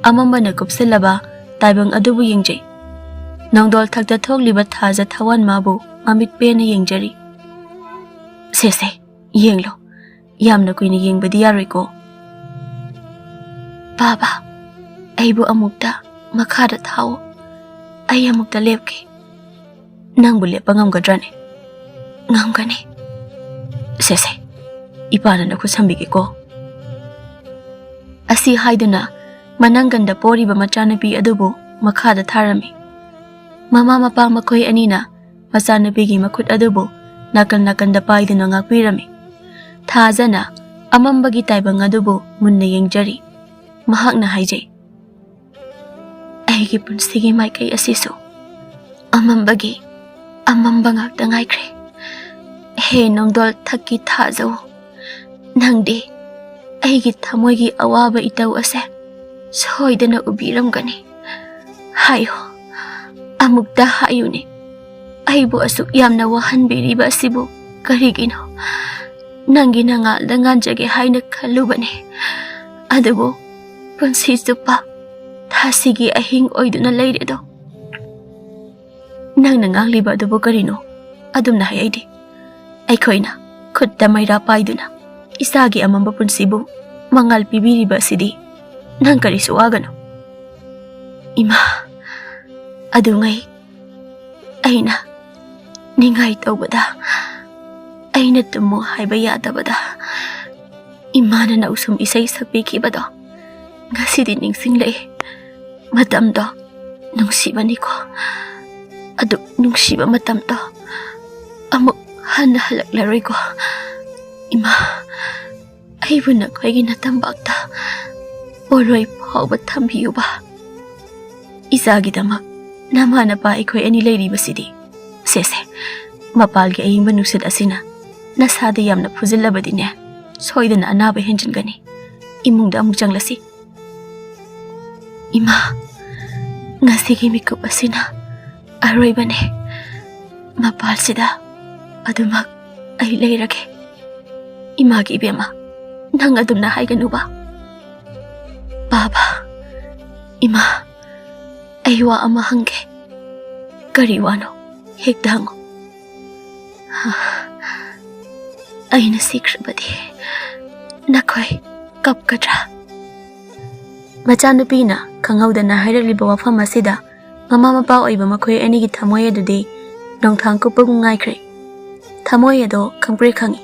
ꯑꯃꯝꯕꯅ ꯀꯨꯞꯁꯤꯜꯂꯕ ꯇꯥꯏꯕꯪ ꯑꯗꯨꯕꯨ ꯌꯦꯡꯖꯩ꯫ ꯅꯣꯡꯗꯣꯜ ꯊꯛꯇ ꯊꯣꯛꯂꯤꯕ ꯊꯥꯖ ꯊꯋꯥꯟ ꯃꯥꯕꯨ ꯃꯃꯤꯠ ꯄꯦꯟꯅ ꯌꯦꯡꯖꯔꯤ꯫ "ꯁꯦ ꯁꯦ, ꯌꯦꯡꯂꯣ, ꯌꯥꯝꯅ ꯀꯨꯏꯅ ꯌꯦꯡꯕꯗꯤ ꯌꯥꯔꯣꯏꯀꯣ꯫" "ꯕꯥꯕꯥ, ꯑꯩꯕꯨ ꯑꯃꯨꯛꯇ ꯃꯈꯥꯗ ꯊꯥꯎꯑꯣ, ꯑꯩ ꯑꯃꯨꯛꯇ ꯂꯦꯞꯀꯦ꯫" "ꯅꯪꯕꯨ ꯂꯦꯞꯄ ꯉꯝꯒꯗ꯭ꯔꯅꯦ?" "ꯉꯝꯒꯅꯤ꯫" "ꯁꯦ ꯁꯦ, ꯏꯄꯥꯅ ꯅꯈꯨꯠ ꯁꯝꯕꯤꯒꯦꯀꯣ꯫" ꯑꯁꯤ ꯍꯥꯏꯗꯨꯅ ꯃꯅꯪꯒꯟꯗ ꯄꯣꯔꯤꯕ ꯃꯆꯥꯅꯨꯄꯤ ꯑꯗꯨꯕꯨ ꯃꯈꯥꯗ ꯊꯥꯔꯝꯃꯤ꯫ ꯃꯃꯥ ꯃꯄꯥ ꯃꯈꯣꯏ ꯑꯅꯤꯅ ꯃꯆꯥꯅꯨꯄꯤꯒꯤ ꯃꯈꯨꯠ ꯑꯗꯨꯕꯨ ꯅꯥꯀꯟ ꯅꯥꯀꯟꯗ ꯄꯥꯏꯗꯨꯅ ꯉꯥꯛꯄꯤꯔꯝꯃꯤ꯫ ꯊꯥꯖꯅ ꯑꯃꯝꯕꯒꯤ ꯇꯥꯏꯕꯪ ꯑꯗꯨꯕꯨ ꯃꯨꯟꯅ ꯌꯦꯡꯖꯔꯤ꯫ ꯃꯍꯥꯛꯅ ꯍꯥꯏꯖꯩ, "ꯑꯩꯒꯤ ꯄꯨꯟꯁꯤꯒꯤ ꯃꯥꯏꯀꯩ ꯑꯁꯤꯁꯨ ꯑꯃꯝꯕꯒꯤ ꯑꯃꯝꯕ ꯉꯥꯛꯇ ꯉꯥꯏꯈ꯭ꯔꯦ꯫ ꯍꯦ ꯅꯣꯡꯗꯣꯜ ꯊꯛꯀꯤ ꯊꯥꯖꯧ, ꯅꯪꯗꯤ ꯑꯩꯒꯤ ꯊꯃꯣꯏꯒꯤ ꯑꯋꯥꯕ ꯏꯇꯧ ꯑꯁꯦ ꯁꯣꯏꯗꯅ ꯎꯕꯤꯔꯝꯒꯅꯤ꯫ ꯍꯥꯏꯌꯨ, ꯑꯃꯨꯛꯇ ꯍꯥꯏꯌꯨꯅꯦ, ꯑꯩꯕꯨ ꯑꯁꯨꯛ ꯌꯥꯝꯅ ꯋꯥꯍꯟꯕꯤꯔꯤꯕ ꯑꯁꯤꯕꯨ ꯀꯔꯤꯒꯤꯅꯣ? ꯅꯪꯒꯤ ꯅꯉꯥꯜꯗ ꯉꯥꯟꯖꯒꯦ ꯍꯥꯏꯅ ꯈꯜꯂꯨꯕꯅꯦ, ꯑꯗꯨꯕꯨ ꯄꯨꯟꯁꯤ ꯆꯨꯞꯄ ꯊꯥꯁꯤꯒꯤ ꯑꯍꯤꯡ ꯑꯣꯏꯗꯨꯅ ꯂꯩꯔꯦꯗꯣ꯫" "ꯅꯪꯅ ꯉꯥꯡꯂꯤꯕ ꯑꯗꯨꯕꯨ ꯀꯔꯤꯅꯣ? ꯑꯗꯨꯝꯅ ꯍꯥꯏ ꯑꯩꯗꯤ꯫ ꯑꯩꯈꯣꯏꯅ ꯈꯨꯠꯇ ꯃꯩꯔꯥ ꯄꯥꯏꯗꯨꯅ ꯏꯆꯥꯒꯤ ꯑꯃꯝꯕ ꯄꯨꯟꯁꯤꯕꯨ ꯃꯉꯥꯜ ꯄꯤꯕꯤꯔꯤꯕ ꯑꯁꯤꯗꯤ ꯅꯪ ꯀꯔꯤꯁꯨ ꯋꯥꯒꯅꯨ꯫" "ꯏꯃꯥ, ꯑꯗꯨꯉꯩ ꯑꯩꯅ ꯅꯤꯡꯉꯥꯏ ꯇꯧꯕꯗ, ꯑꯩꯅ ꯇꯨꯝꯃꯨ ꯍꯥꯏꯕ ꯌꯥꯗꯕꯗ, ꯏꯃꯥꯅ ꯅꯧꯁꯨꯝ ꯏꯁꯩ ꯁꯛꯄꯤꯈꯤꯕꯗꯣ ꯉꯁꯤꯗꯤ ꯅꯤꯡꯁꯤꯡꯂꯛꯑꯦ꯫ ꯃꯇꯝꯗꯣ ꯅꯨꯡꯁꯤꯕꯅꯤꯀꯣ, ꯑꯗꯨ ꯅꯨꯡꯁꯤꯕ ꯃꯇꯝꯗꯣ꯫ ꯑꯃꯨꯛ ꯍꯟꯅ ꯍꯜꯂꯛꯂꯔꯣꯏꯀꯣ꯫ ꯏꯃꯥ, ꯑꯩꯕꯨ ꯅꯈꯣꯏꯒꯤ ꯅꯇꯝꯄꯥꯛꯇ ꯄꯣꯔꯣꯏ ꯐꯥꯎꯕ ꯊꯝꯕꯤꯌꯨꯕ꯫ ꯏꯆꯥꯒꯤꯗꯃꯛ ꯅꯃꯥ ꯅꯄꯥ ꯑꯩꯈꯣꯏ ꯑꯅꯤ ꯂꯩꯔꯤꯕꯁꯤꯗꯤ꯫ ꯁꯦ ꯁꯦ, ꯃꯄꯥꯜꯒꯤ ꯑꯏꯪꯕ ꯅꯨꯡꯁꯤꯠ ꯑꯁꯤꯅ ꯅꯁꯥꯗ ꯌꯥꯝꯅ ꯐꯨꯖꯤꯜꯂꯕꯗꯤꯅꯦ, ꯁꯣꯏꯗꯅ ꯑꯅꯥꯕ ꯍꯦꯟꯖꯤꯟꯒꯅꯤ꯫ ꯏꯃꯨꯡꯗ ꯑꯃꯨꯛ ꯆꯪꯂꯁꯤ꯫ ꯏꯃꯥ, ꯉꯁꯤꯒꯤ ꯃꯤꯀꯨꯞ ꯑꯁꯤꯅ ꯑꯔꯣꯏꯕꯅꯦ꯫ ꯃꯄꯥꯜꯁꯤꯗ ꯑꯗꯨꯃꯛ ꯑꯩ ꯂꯩꯔꯒꯦ꯫ ꯏꯃꯥꯒꯤ ꯏꯕꯦꯝꯃ, ꯅꯪ ꯑꯗꯨꯝꯅ ꯍꯥꯏꯒꯅꯨꯕ꯫ ꯕꯥꯕꯥ, ꯏꯃꯥ, ꯑꯩ ꯋꯥ ꯑꯃ ꯍꯪꯒꯦ꯫ ꯀꯔꯤ ꯋꯥꯅꯣ? ꯍꯦꯛꯇ ꯍꯪꯉꯨ꯫ ꯑꯩꯅ ꯁꯤꯈ꯭ꯔꯕꯗꯤ ꯅꯈꯣꯏ ꯀꯞꯀꯗ꯭ꯔꯥ? ꯃꯆꯥꯅꯨꯄꯤꯅ ꯈꯪꯍꯧꯗꯅ ꯍꯥꯏꯔꯛꯂꯤꯕ ꯋꯥꯐꯝ ꯑꯁꯤꯗ ꯃꯃꯥ ꯃꯄꯥ ꯑꯣꯏꯕ ꯃꯈꯣꯏ ꯑꯅꯤꯒꯤ ꯊꯃꯣꯏ ꯑꯗꯨꯗꯤ ꯅꯣꯡꯊꯥꯡ ꯀꯨꯞꯄꯒꯨꯝ ꯉꯥꯏꯈ꯭ꯔꯦ꯫ ꯊꯃꯣꯏ ꯑꯗꯣ ꯈꯪꯄ꯭ꯔꯦꯛ ꯈꯪꯉꯤ꯫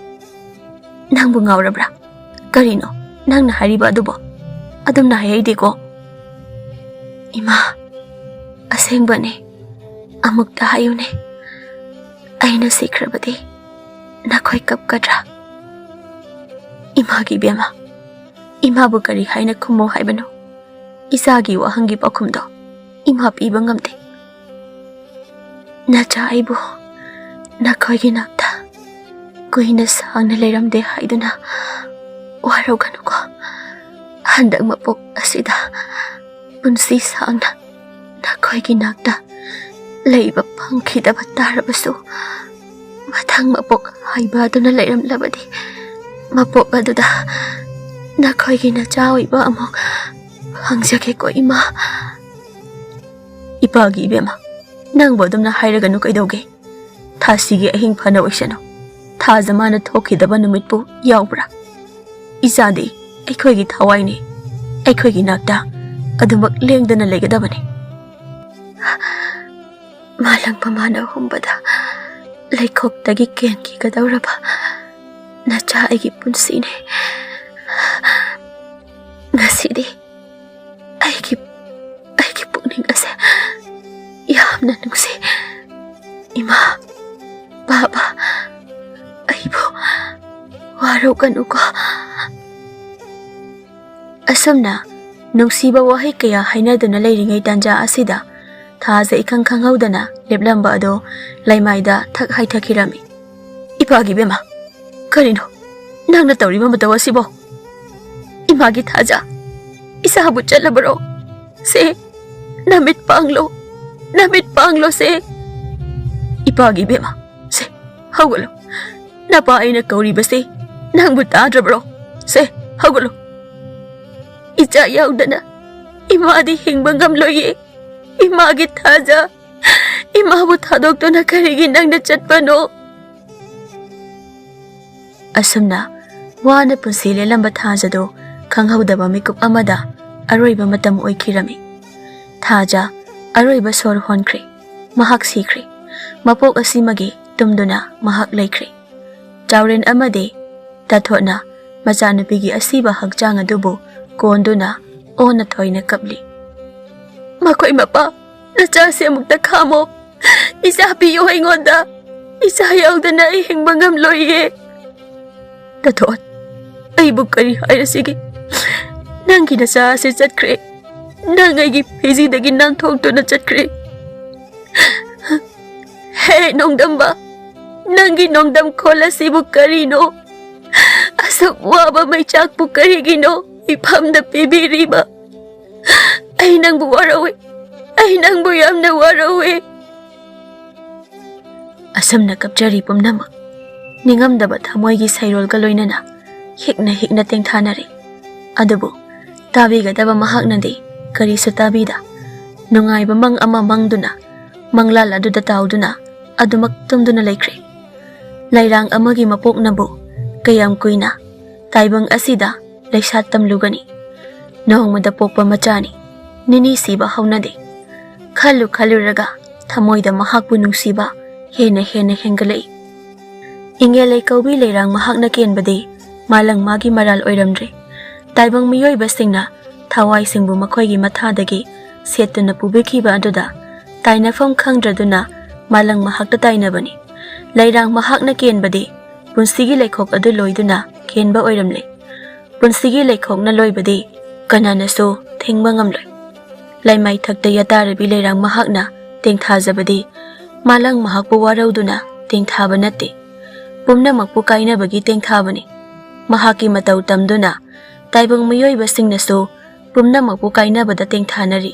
"ꯅꯪꯕꯨ ꯉꯥꯎꯔꯕ꯭ꯔꯥ? ꯀꯔꯤꯅꯣ ꯅꯪꯅ ꯍꯥꯏꯔꯤꯕ ꯑꯗꯨꯕꯣ? ꯑꯗꯨꯝꯅ ꯍꯥꯏꯍꯩꯗꯦꯀꯣ꯫" "ꯏꯃꯥ, ꯑꯁꯦꯡꯕꯅꯦ꯫ ꯑꯃꯨꯛꯇ ꯍꯥꯏꯌꯨꯅꯦ, ꯑꯩꯅ ꯁꯤꯈ꯭ꯔꯕꯗꯤ ꯅꯈꯣꯏ ꯀꯞꯀꯗ꯭ꯔꯥ?" "ꯏꯃꯥꯒꯤ ꯏꯕꯦꯝꯃ, ꯏꯃꯥꯕꯨ ꯀꯔꯤ ꯍꯥꯏꯅ ꯈꯨꯝꯃꯣ ꯍꯥꯏꯕꯅꯣ? ꯏꯆꯥꯒꯤ ꯋꯥꯍꯪꯒꯤ ꯄꯥꯎꯈꯨꯝꯗꯣ ꯏꯃꯥ ꯄꯤꯕ ꯉꯝꯗꯦ꯫ ꯅꯆꯥ ꯑꯩꯕꯨ ꯅꯈꯣꯏꯒꯤ ꯅꯥꯛꯇ ꯀꯨꯏꯅ ꯁꯥꯡꯅ ꯂꯩꯔꯝꯗꯦ ꯍꯥꯏꯗꯨꯅ ꯋꯥꯔꯧꯒꯅꯨꯀꯣ꯫ ꯍꯟꯗꯛ ꯃꯄꯣꯛ ꯑꯁꯤꯗ ꯄꯨꯟꯁꯤ ꯁꯥꯡꯅ ꯅꯈꯣꯏꯒꯤ ꯅꯥꯛꯇ ꯂꯩꯕ ꯐꯪꯈꯤꯗꯕ ꯇꯥꯔꯕꯁꯨ, ꯃꯊꯪ ꯃꯄꯣꯛ ꯍꯥꯏꯕ ꯑꯗꯨꯅ ꯂꯩꯔꯝꯂꯕꯗꯤ, ꯃꯄꯣꯛ ꯑꯗꯨꯗ ꯅꯈꯣꯏꯒꯤ ꯅꯆꯥ ꯑꯣꯏꯕ ꯑꯃꯨꯛ ꯐꯪꯖꯒꯦꯀꯣ, ꯏꯃꯥ꯫" "ꯏꯄꯥꯒꯤ ꯏꯕꯦꯝꯃ, ꯅꯪꯕꯨ ꯑꯗꯨꯝꯅ ꯍꯥꯏꯔꯒꯅꯨ ꯀꯩꯗꯧꯒꯦ? ꯊꯥꯁꯤꯒꯤ ꯑꯍꯤꯡ ꯐꯅ ꯑꯣꯏꯁꯅꯨ꯫ ꯊꯥꯖ ꯃꯥꯅ ꯊꯣꯛꯈꯤꯗꯕ ꯅꯨꯃꯤꯠꯄꯨ ꯌꯥꯎꯕ꯭ꯔꯥ? ꯏꯆꯥꯗꯤ ꯑꯩꯈꯣꯏꯒꯤ ꯊꯋꯥꯏꯅꯤ꯫ ꯑꯩꯈꯣꯏꯒꯤ ꯅꯥꯛꯇ ꯑꯗꯨꯃꯛ ꯂꯦꯡꯗꯅ ꯂꯩꯒꯗꯕꯅꯤ꯫" "ꯃꯥꯂꯪ ꯃꯃꯥꯅ ꯍꯨꯝꯕꯗ ꯂꯩꯈꯣꯛꯇꯒꯤ ꯀꯦꯟꯈꯤꯒꯗꯧꯔꯕ ꯅꯆꯥ ꯑꯩꯒꯤ ꯄꯨꯟꯁꯤꯅꯦ꯫ ꯉꯁꯤꯗꯤ ꯑꯩꯒꯤ, ꯑꯩꯒꯤ ꯄꯨꯛꯅꯤꯡ ꯑꯁꯦ ꯌꯥꯝꯅ ꯅꯨꯡꯁꯤ꯫ ꯏꯃꯥ, "ꯕꯥꯕꯥ, ꯑꯩꯕꯨ ꯋꯥꯔꯧꯒꯅꯨꯀꯣ꯫" ꯑꯁꯨꯝꯅ ꯅꯨꯡꯁꯤꯕ ꯋꯥꯍꯩ ꯀꯌꯥ ꯍꯥꯏꯅꯗꯨꯅ ꯂꯩꯔꯤꯉꯩ ꯇꯥꯟꯖꯥ ꯑꯁꯤꯗ ꯊꯥꯖ ꯏꯈꯪ ꯈꯪꯍꯧꯗꯅ ꯂꯦꯞꯂꯝꯕ ꯑꯗꯣ ꯂꯩꯃꯥꯏꯗ ꯊꯛ ꯍꯥꯏꯊꯈꯤꯔꯝꯃꯤ꯫ "ꯏꯄꯥꯒꯤ ꯏꯕꯦꯝꯃ, ꯀꯔꯤꯅꯣ ꯅꯪꯅ ꯇꯧꯔꯤꯕ ꯃꯇꯧ ꯑꯁꯤꯕꯣ? ꯏꯃꯥꯒꯤ ꯊꯥꯖ, ꯏꯆꯥꯕꯨ ꯆꯠꯂꯕꯔꯣ? ꯁꯦ, ꯅꯃꯤꯠ ꯄꯥꯡꯂꯣ, ꯅꯃꯤꯠ ꯄꯥꯡꯂꯣ ꯁꯦ꯫ ꯏꯄꯥꯒꯤ ꯏꯕꯦꯝꯃ, ꯁꯦ, ꯍꯧꯒꯠꯂꯣ꯫ ꯅꯄꯥ ꯑꯩꯅ ꯀꯧꯔꯤꯕꯁꯦ ꯅꯪꯕꯨ ꯇꯥꯗ꯭ꯔꯕ꯭ꯔꯣ? ꯁꯦ, ꯍꯧꯒꯠꯂꯣ꯫ ꯏꯆꯥ ꯌꯥꯎꯗꯅ ꯏꯃꯥꯗꯤ ꯍꯤꯡꯕ ꯉꯝꯂꯣꯏꯌꯦ꯫ ꯏꯃꯥꯒꯤ ꯊꯥꯖ, ꯏꯃꯥꯕꯨ ꯊꯥꯗꯣꯛꯇꯨꯅ ꯀꯔꯤꯒꯤ ꯅꯪꯅ ꯆꯠꯄꯅꯣ?" ꯑꯁꯨꯝꯅ ꯋꯥꯅ ꯄꯨꯟꯁꯤ ꯂꯦꯜꯂꯝꯕ ꯊꯥꯖꯗꯨ ꯈꯪꯍꯧꯗꯕ ꯃꯤꯀꯨꯞ ꯑꯃꯗ ꯑꯔꯣꯏꯕ ꯃꯇꯝ ꯑꯣꯏꯈꯤꯔꯝꯃꯤ꯫ ꯊꯥꯖ ꯑꯔꯣꯏꯕ ꯁꯣꯔ ꯍꯣꯟꯈ꯭ꯔꯦ꯫ ꯃꯍꯥꯛ ꯁꯤꯈ꯭ꯔꯦ꯫ ꯃꯄꯣꯛ ꯑꯁꯤꯃꯒꯤ ꯇꯨꯝꯗꯨꯅ ꯃꯍꯥꯛ ꯂꯩꯈ꯭ꯔꯦ꯫ ꯆꯥꯎꯔꯦꯟ ꯑꯃꯗꯤ ꯇꯥꯊꯣꯠꯅ ꯃꯆꯥꯅꯨꯄꯤꯒꯤ ꯑꯁꯤꯕ ꯍꯛꯆꯥꯡ ꯑꯗꯨꯕꯨ ꯀꯣꯟꯗꯨꯅ ꯑꯣꯟꯅ ꯊꯣꯏꯅ ꯀꯞꯂꯤ꯫ "ꯃꯈꯣꯏ ꯃꯄꯥ, ꯅꯆꯥꯁꯦ ꯑꯃꯨꯛꯇ ꯈꯥꯝꯃꯣ꯫ ꯏꯆꯥ ꯄꯤꯌꯨ ꯑꯩꯉꯣꯟꯗ꯫ ꯏꯆꯥ ꯌꯥꯎꯗꯅ ꯑꯩ ꯍꯤꯡꯕ ꯉꯝꯂꯣꯏꯌꯦ꯫" "ꯇꯥꯊꯣꯠ, ꯑꯩꯕꯨ ꯀꯔꯤ ꯍꯥꯏꯔꯁꯤꯒꯦ? ꯅꯪꯒꯤ ꯅꯆꯥ ꯑꯁꯤ ꯆꯠꯈ꯭ꯔꯦ꯫ ꯅꯪ ꯑꯩꯒꯤ ꯐꯤꯖꯤꯗꯒꯤ ꯅꯥꯟꯊꯣꯛꯇꯨꯅ ꯆꯠꯈ꯭ꯔꯦ꯫ ꯍꯦ ꯅꯣꯡꯗꯝꯕ, ꯅꯪꯒꯤ ꯅꯣꯡꯗꯝ ꯈꯣꯜ ꯑꯁꯤꯕꯨ ꯀꯔꯤꯅꯣ? ꯑꯁꯨꯛ ꯋꯥꯕ ꯃꯩꯆꯥꯛꯄꯨ ꯀꯔꯤꯒꯤꯅꯣ ꯏꯐꯝꯗ ꯄꯤꯕꯤꯔꯤꯕ? ꯑꯩ ꯅꯪꯕꯨ ꯋꯥꯔꯧꯏ꯫ ꯑꯩ ꯅꯪꯕꯨ ꯌꯥꯝꯅ ꯋꯥꯔꯧꯏ꯫" ꯑꯁꯨꯝꯅ ꯀꯞꯆꯔꯤ ꯄꯨꯝꯅꯃꯛ ꯅꯤꯡꯉꯝꯗꯕ ꯊꯃꯣꯏꯒꯤ ꯁꯩꯔꯣꯜꯒ ꯂꯣꯏꯅꯅ ꯍꯤꯛꯅ ꯍꯤꯛꯅ ꯇꯦꯡꯊꯥꯅꯔꯦ꯫ ꯑꯗꯨꯕꯨ ꯇꯥꯕꯤꯒꯗꯕ ꯃꯍꯥꯛꯅꯗꯤ ꯀꯔꯤꯁꯨ ꯇꯥꯕꯤꯗ ꯅꯨꯡꯉꯥꯏꯕ ꯃꯪ ꯑꯃ ꯃꯪꯗꯨꯅ ꯃꯪꯂꯥꯜ ꯑꯗꯨꯗ ꯇꯥꯎꯗꯨꯅ ꯑꯗꯨꯃꯛ ꯇꯨꯝꯗꯨꯅ ꯂꯩꯈ꯭ꯔꯦ꯫ ꯂꯩꯔꯥꯡ ꯑꯃꯒꯤ ꯃꯄꯣꯛꯅꯕꯨ ꯀꯌꯥꯝ ꯀꯨꯏꯅ ꯇꯥꯏꯕꯪ ꯑꯁꯤꯗ ꯂꯩꯁꯥ ꯇꯝꯂꯨꯒꯅꯤ? ꯅꯣꯡꯃꯗ ꯄꯣꯛꯄ ꯃꯆꯥꯅꯤ, ꯅꯤꯅꯤ ꯁꯤꯕ ꯍꯧꯅꯗꯦ꯫ ꯈꯜꯂꯨ ꯈꯜꯂꯨꯔꯒ ꯊꯃꯣꯏꯗ ꯃꯍꯥꯛꯄꯨ ꯅꯨꯡꯁꯤꯕ ꯍꯦꯟꯅ ꯍꯦꯟꯅ ꯍꯦꯟꯒꯠꯂꯛꯏ꯫ ꯏꯪꯉꯦꯜ ꯂꯩꯀꯧꯕꯤ ꯂꯩꯔꯥꯡ ꯃꯍꯥꯛꯅ ꯀꯦꯟꯕꯗꯤ ꯃꯥꯂꯪ ꯃꯥꯒꯤ ꯃꯔꯥꯜ ꯑꯣꯏꯔꯝꯗ꯭ꯔꯦ꯫ ꯇꯥꯏꯕꯪ ꯃꯤꯑꯣꯏꯕꯁꯤꯡꯅ ꯊꯋꯥꯏꯁꯤꯡꯕꯨ ꯃꯈꯣꯏꯒꯤ ꯃꯊꯥꯗꯒꯤ ꯁꯦꯠꯇꯨꯅ ꯄꯨꯕꯤꯈꯤꯕ ꯑꯗꯨꯗ ꯇꯥꯏꯅꯐꯝ ꯈꯪꯗ꯭ꯔꯗꯨꯅ ꯃꯥꯂꯪ ꯃꯍꯥꯛꯇ ꯇꯥꯏꯅꯕꯅꯤ꯫ ꯂꯩꯔꯥꯡ ꯃꯍꯥꯛꯅ ꯀꯦꯟꯕꯗꯤ ꯄꯨꯟꯁꯤꯒꯤ ꯂꯩꯈꯣꯛ ꯑꯗꯨ ꯂꯣꯏꯗꯨꯅ ꯀꯦꯟꯕ ꯑꯣꯏꯔꯝꯂꯦ꯫ ꯄꯨꯟꯁꯤꯒꯤ ꯂꯩꯈꯣꯛꯅ ꯂꯣꯏꯕꯗꯤ ꯀꯅꯥꯅꯁꯨ ꯊꯤꯡꯕ ꯉꯝꯂꯣꯏ꯫ ꯂꯩꯃꯥꯏꯊꯛꯇ ꯌꯥꯇꯥꯔꯕꯤ ꯂꯩꯔꯥꯡ ꯃꯍꯥꯛꯅ ꯇꯦꯡꯊꯥꯖꯕꯗꯤ ꯃꯥꯂꯪ ꯃꯍꯥꯛꯄꯨ ꯋꯥꯔꯧꯗꯨꯅ ꯇꯦꯡꯊꯥꯕ ꯅꯠꯇꯦ, ꯄꯨꯝꯅꯃꯛꯄꯨ ꯀꯥꯏꯅꯕꯒꯤ ꯇꯦꯡꯊꯥꯕꯅꯤ꯫ ꯃꯍꯥꯛꯀꯤ ꯃꯇꯧ ꯇꯝꯗꯨꯅ ꯇꯥꯏꯕꯪ ꯃꯤꯑꯣꯏꯕꯁꯤꯡꯅꯁꯨ ꯄꯨꯝꯅꯃꯛꯄꯨ ꯀꯥꯏꯅꯕꯗ ꯇꯦꯡꯊꯥꯅꯔꯤ꯫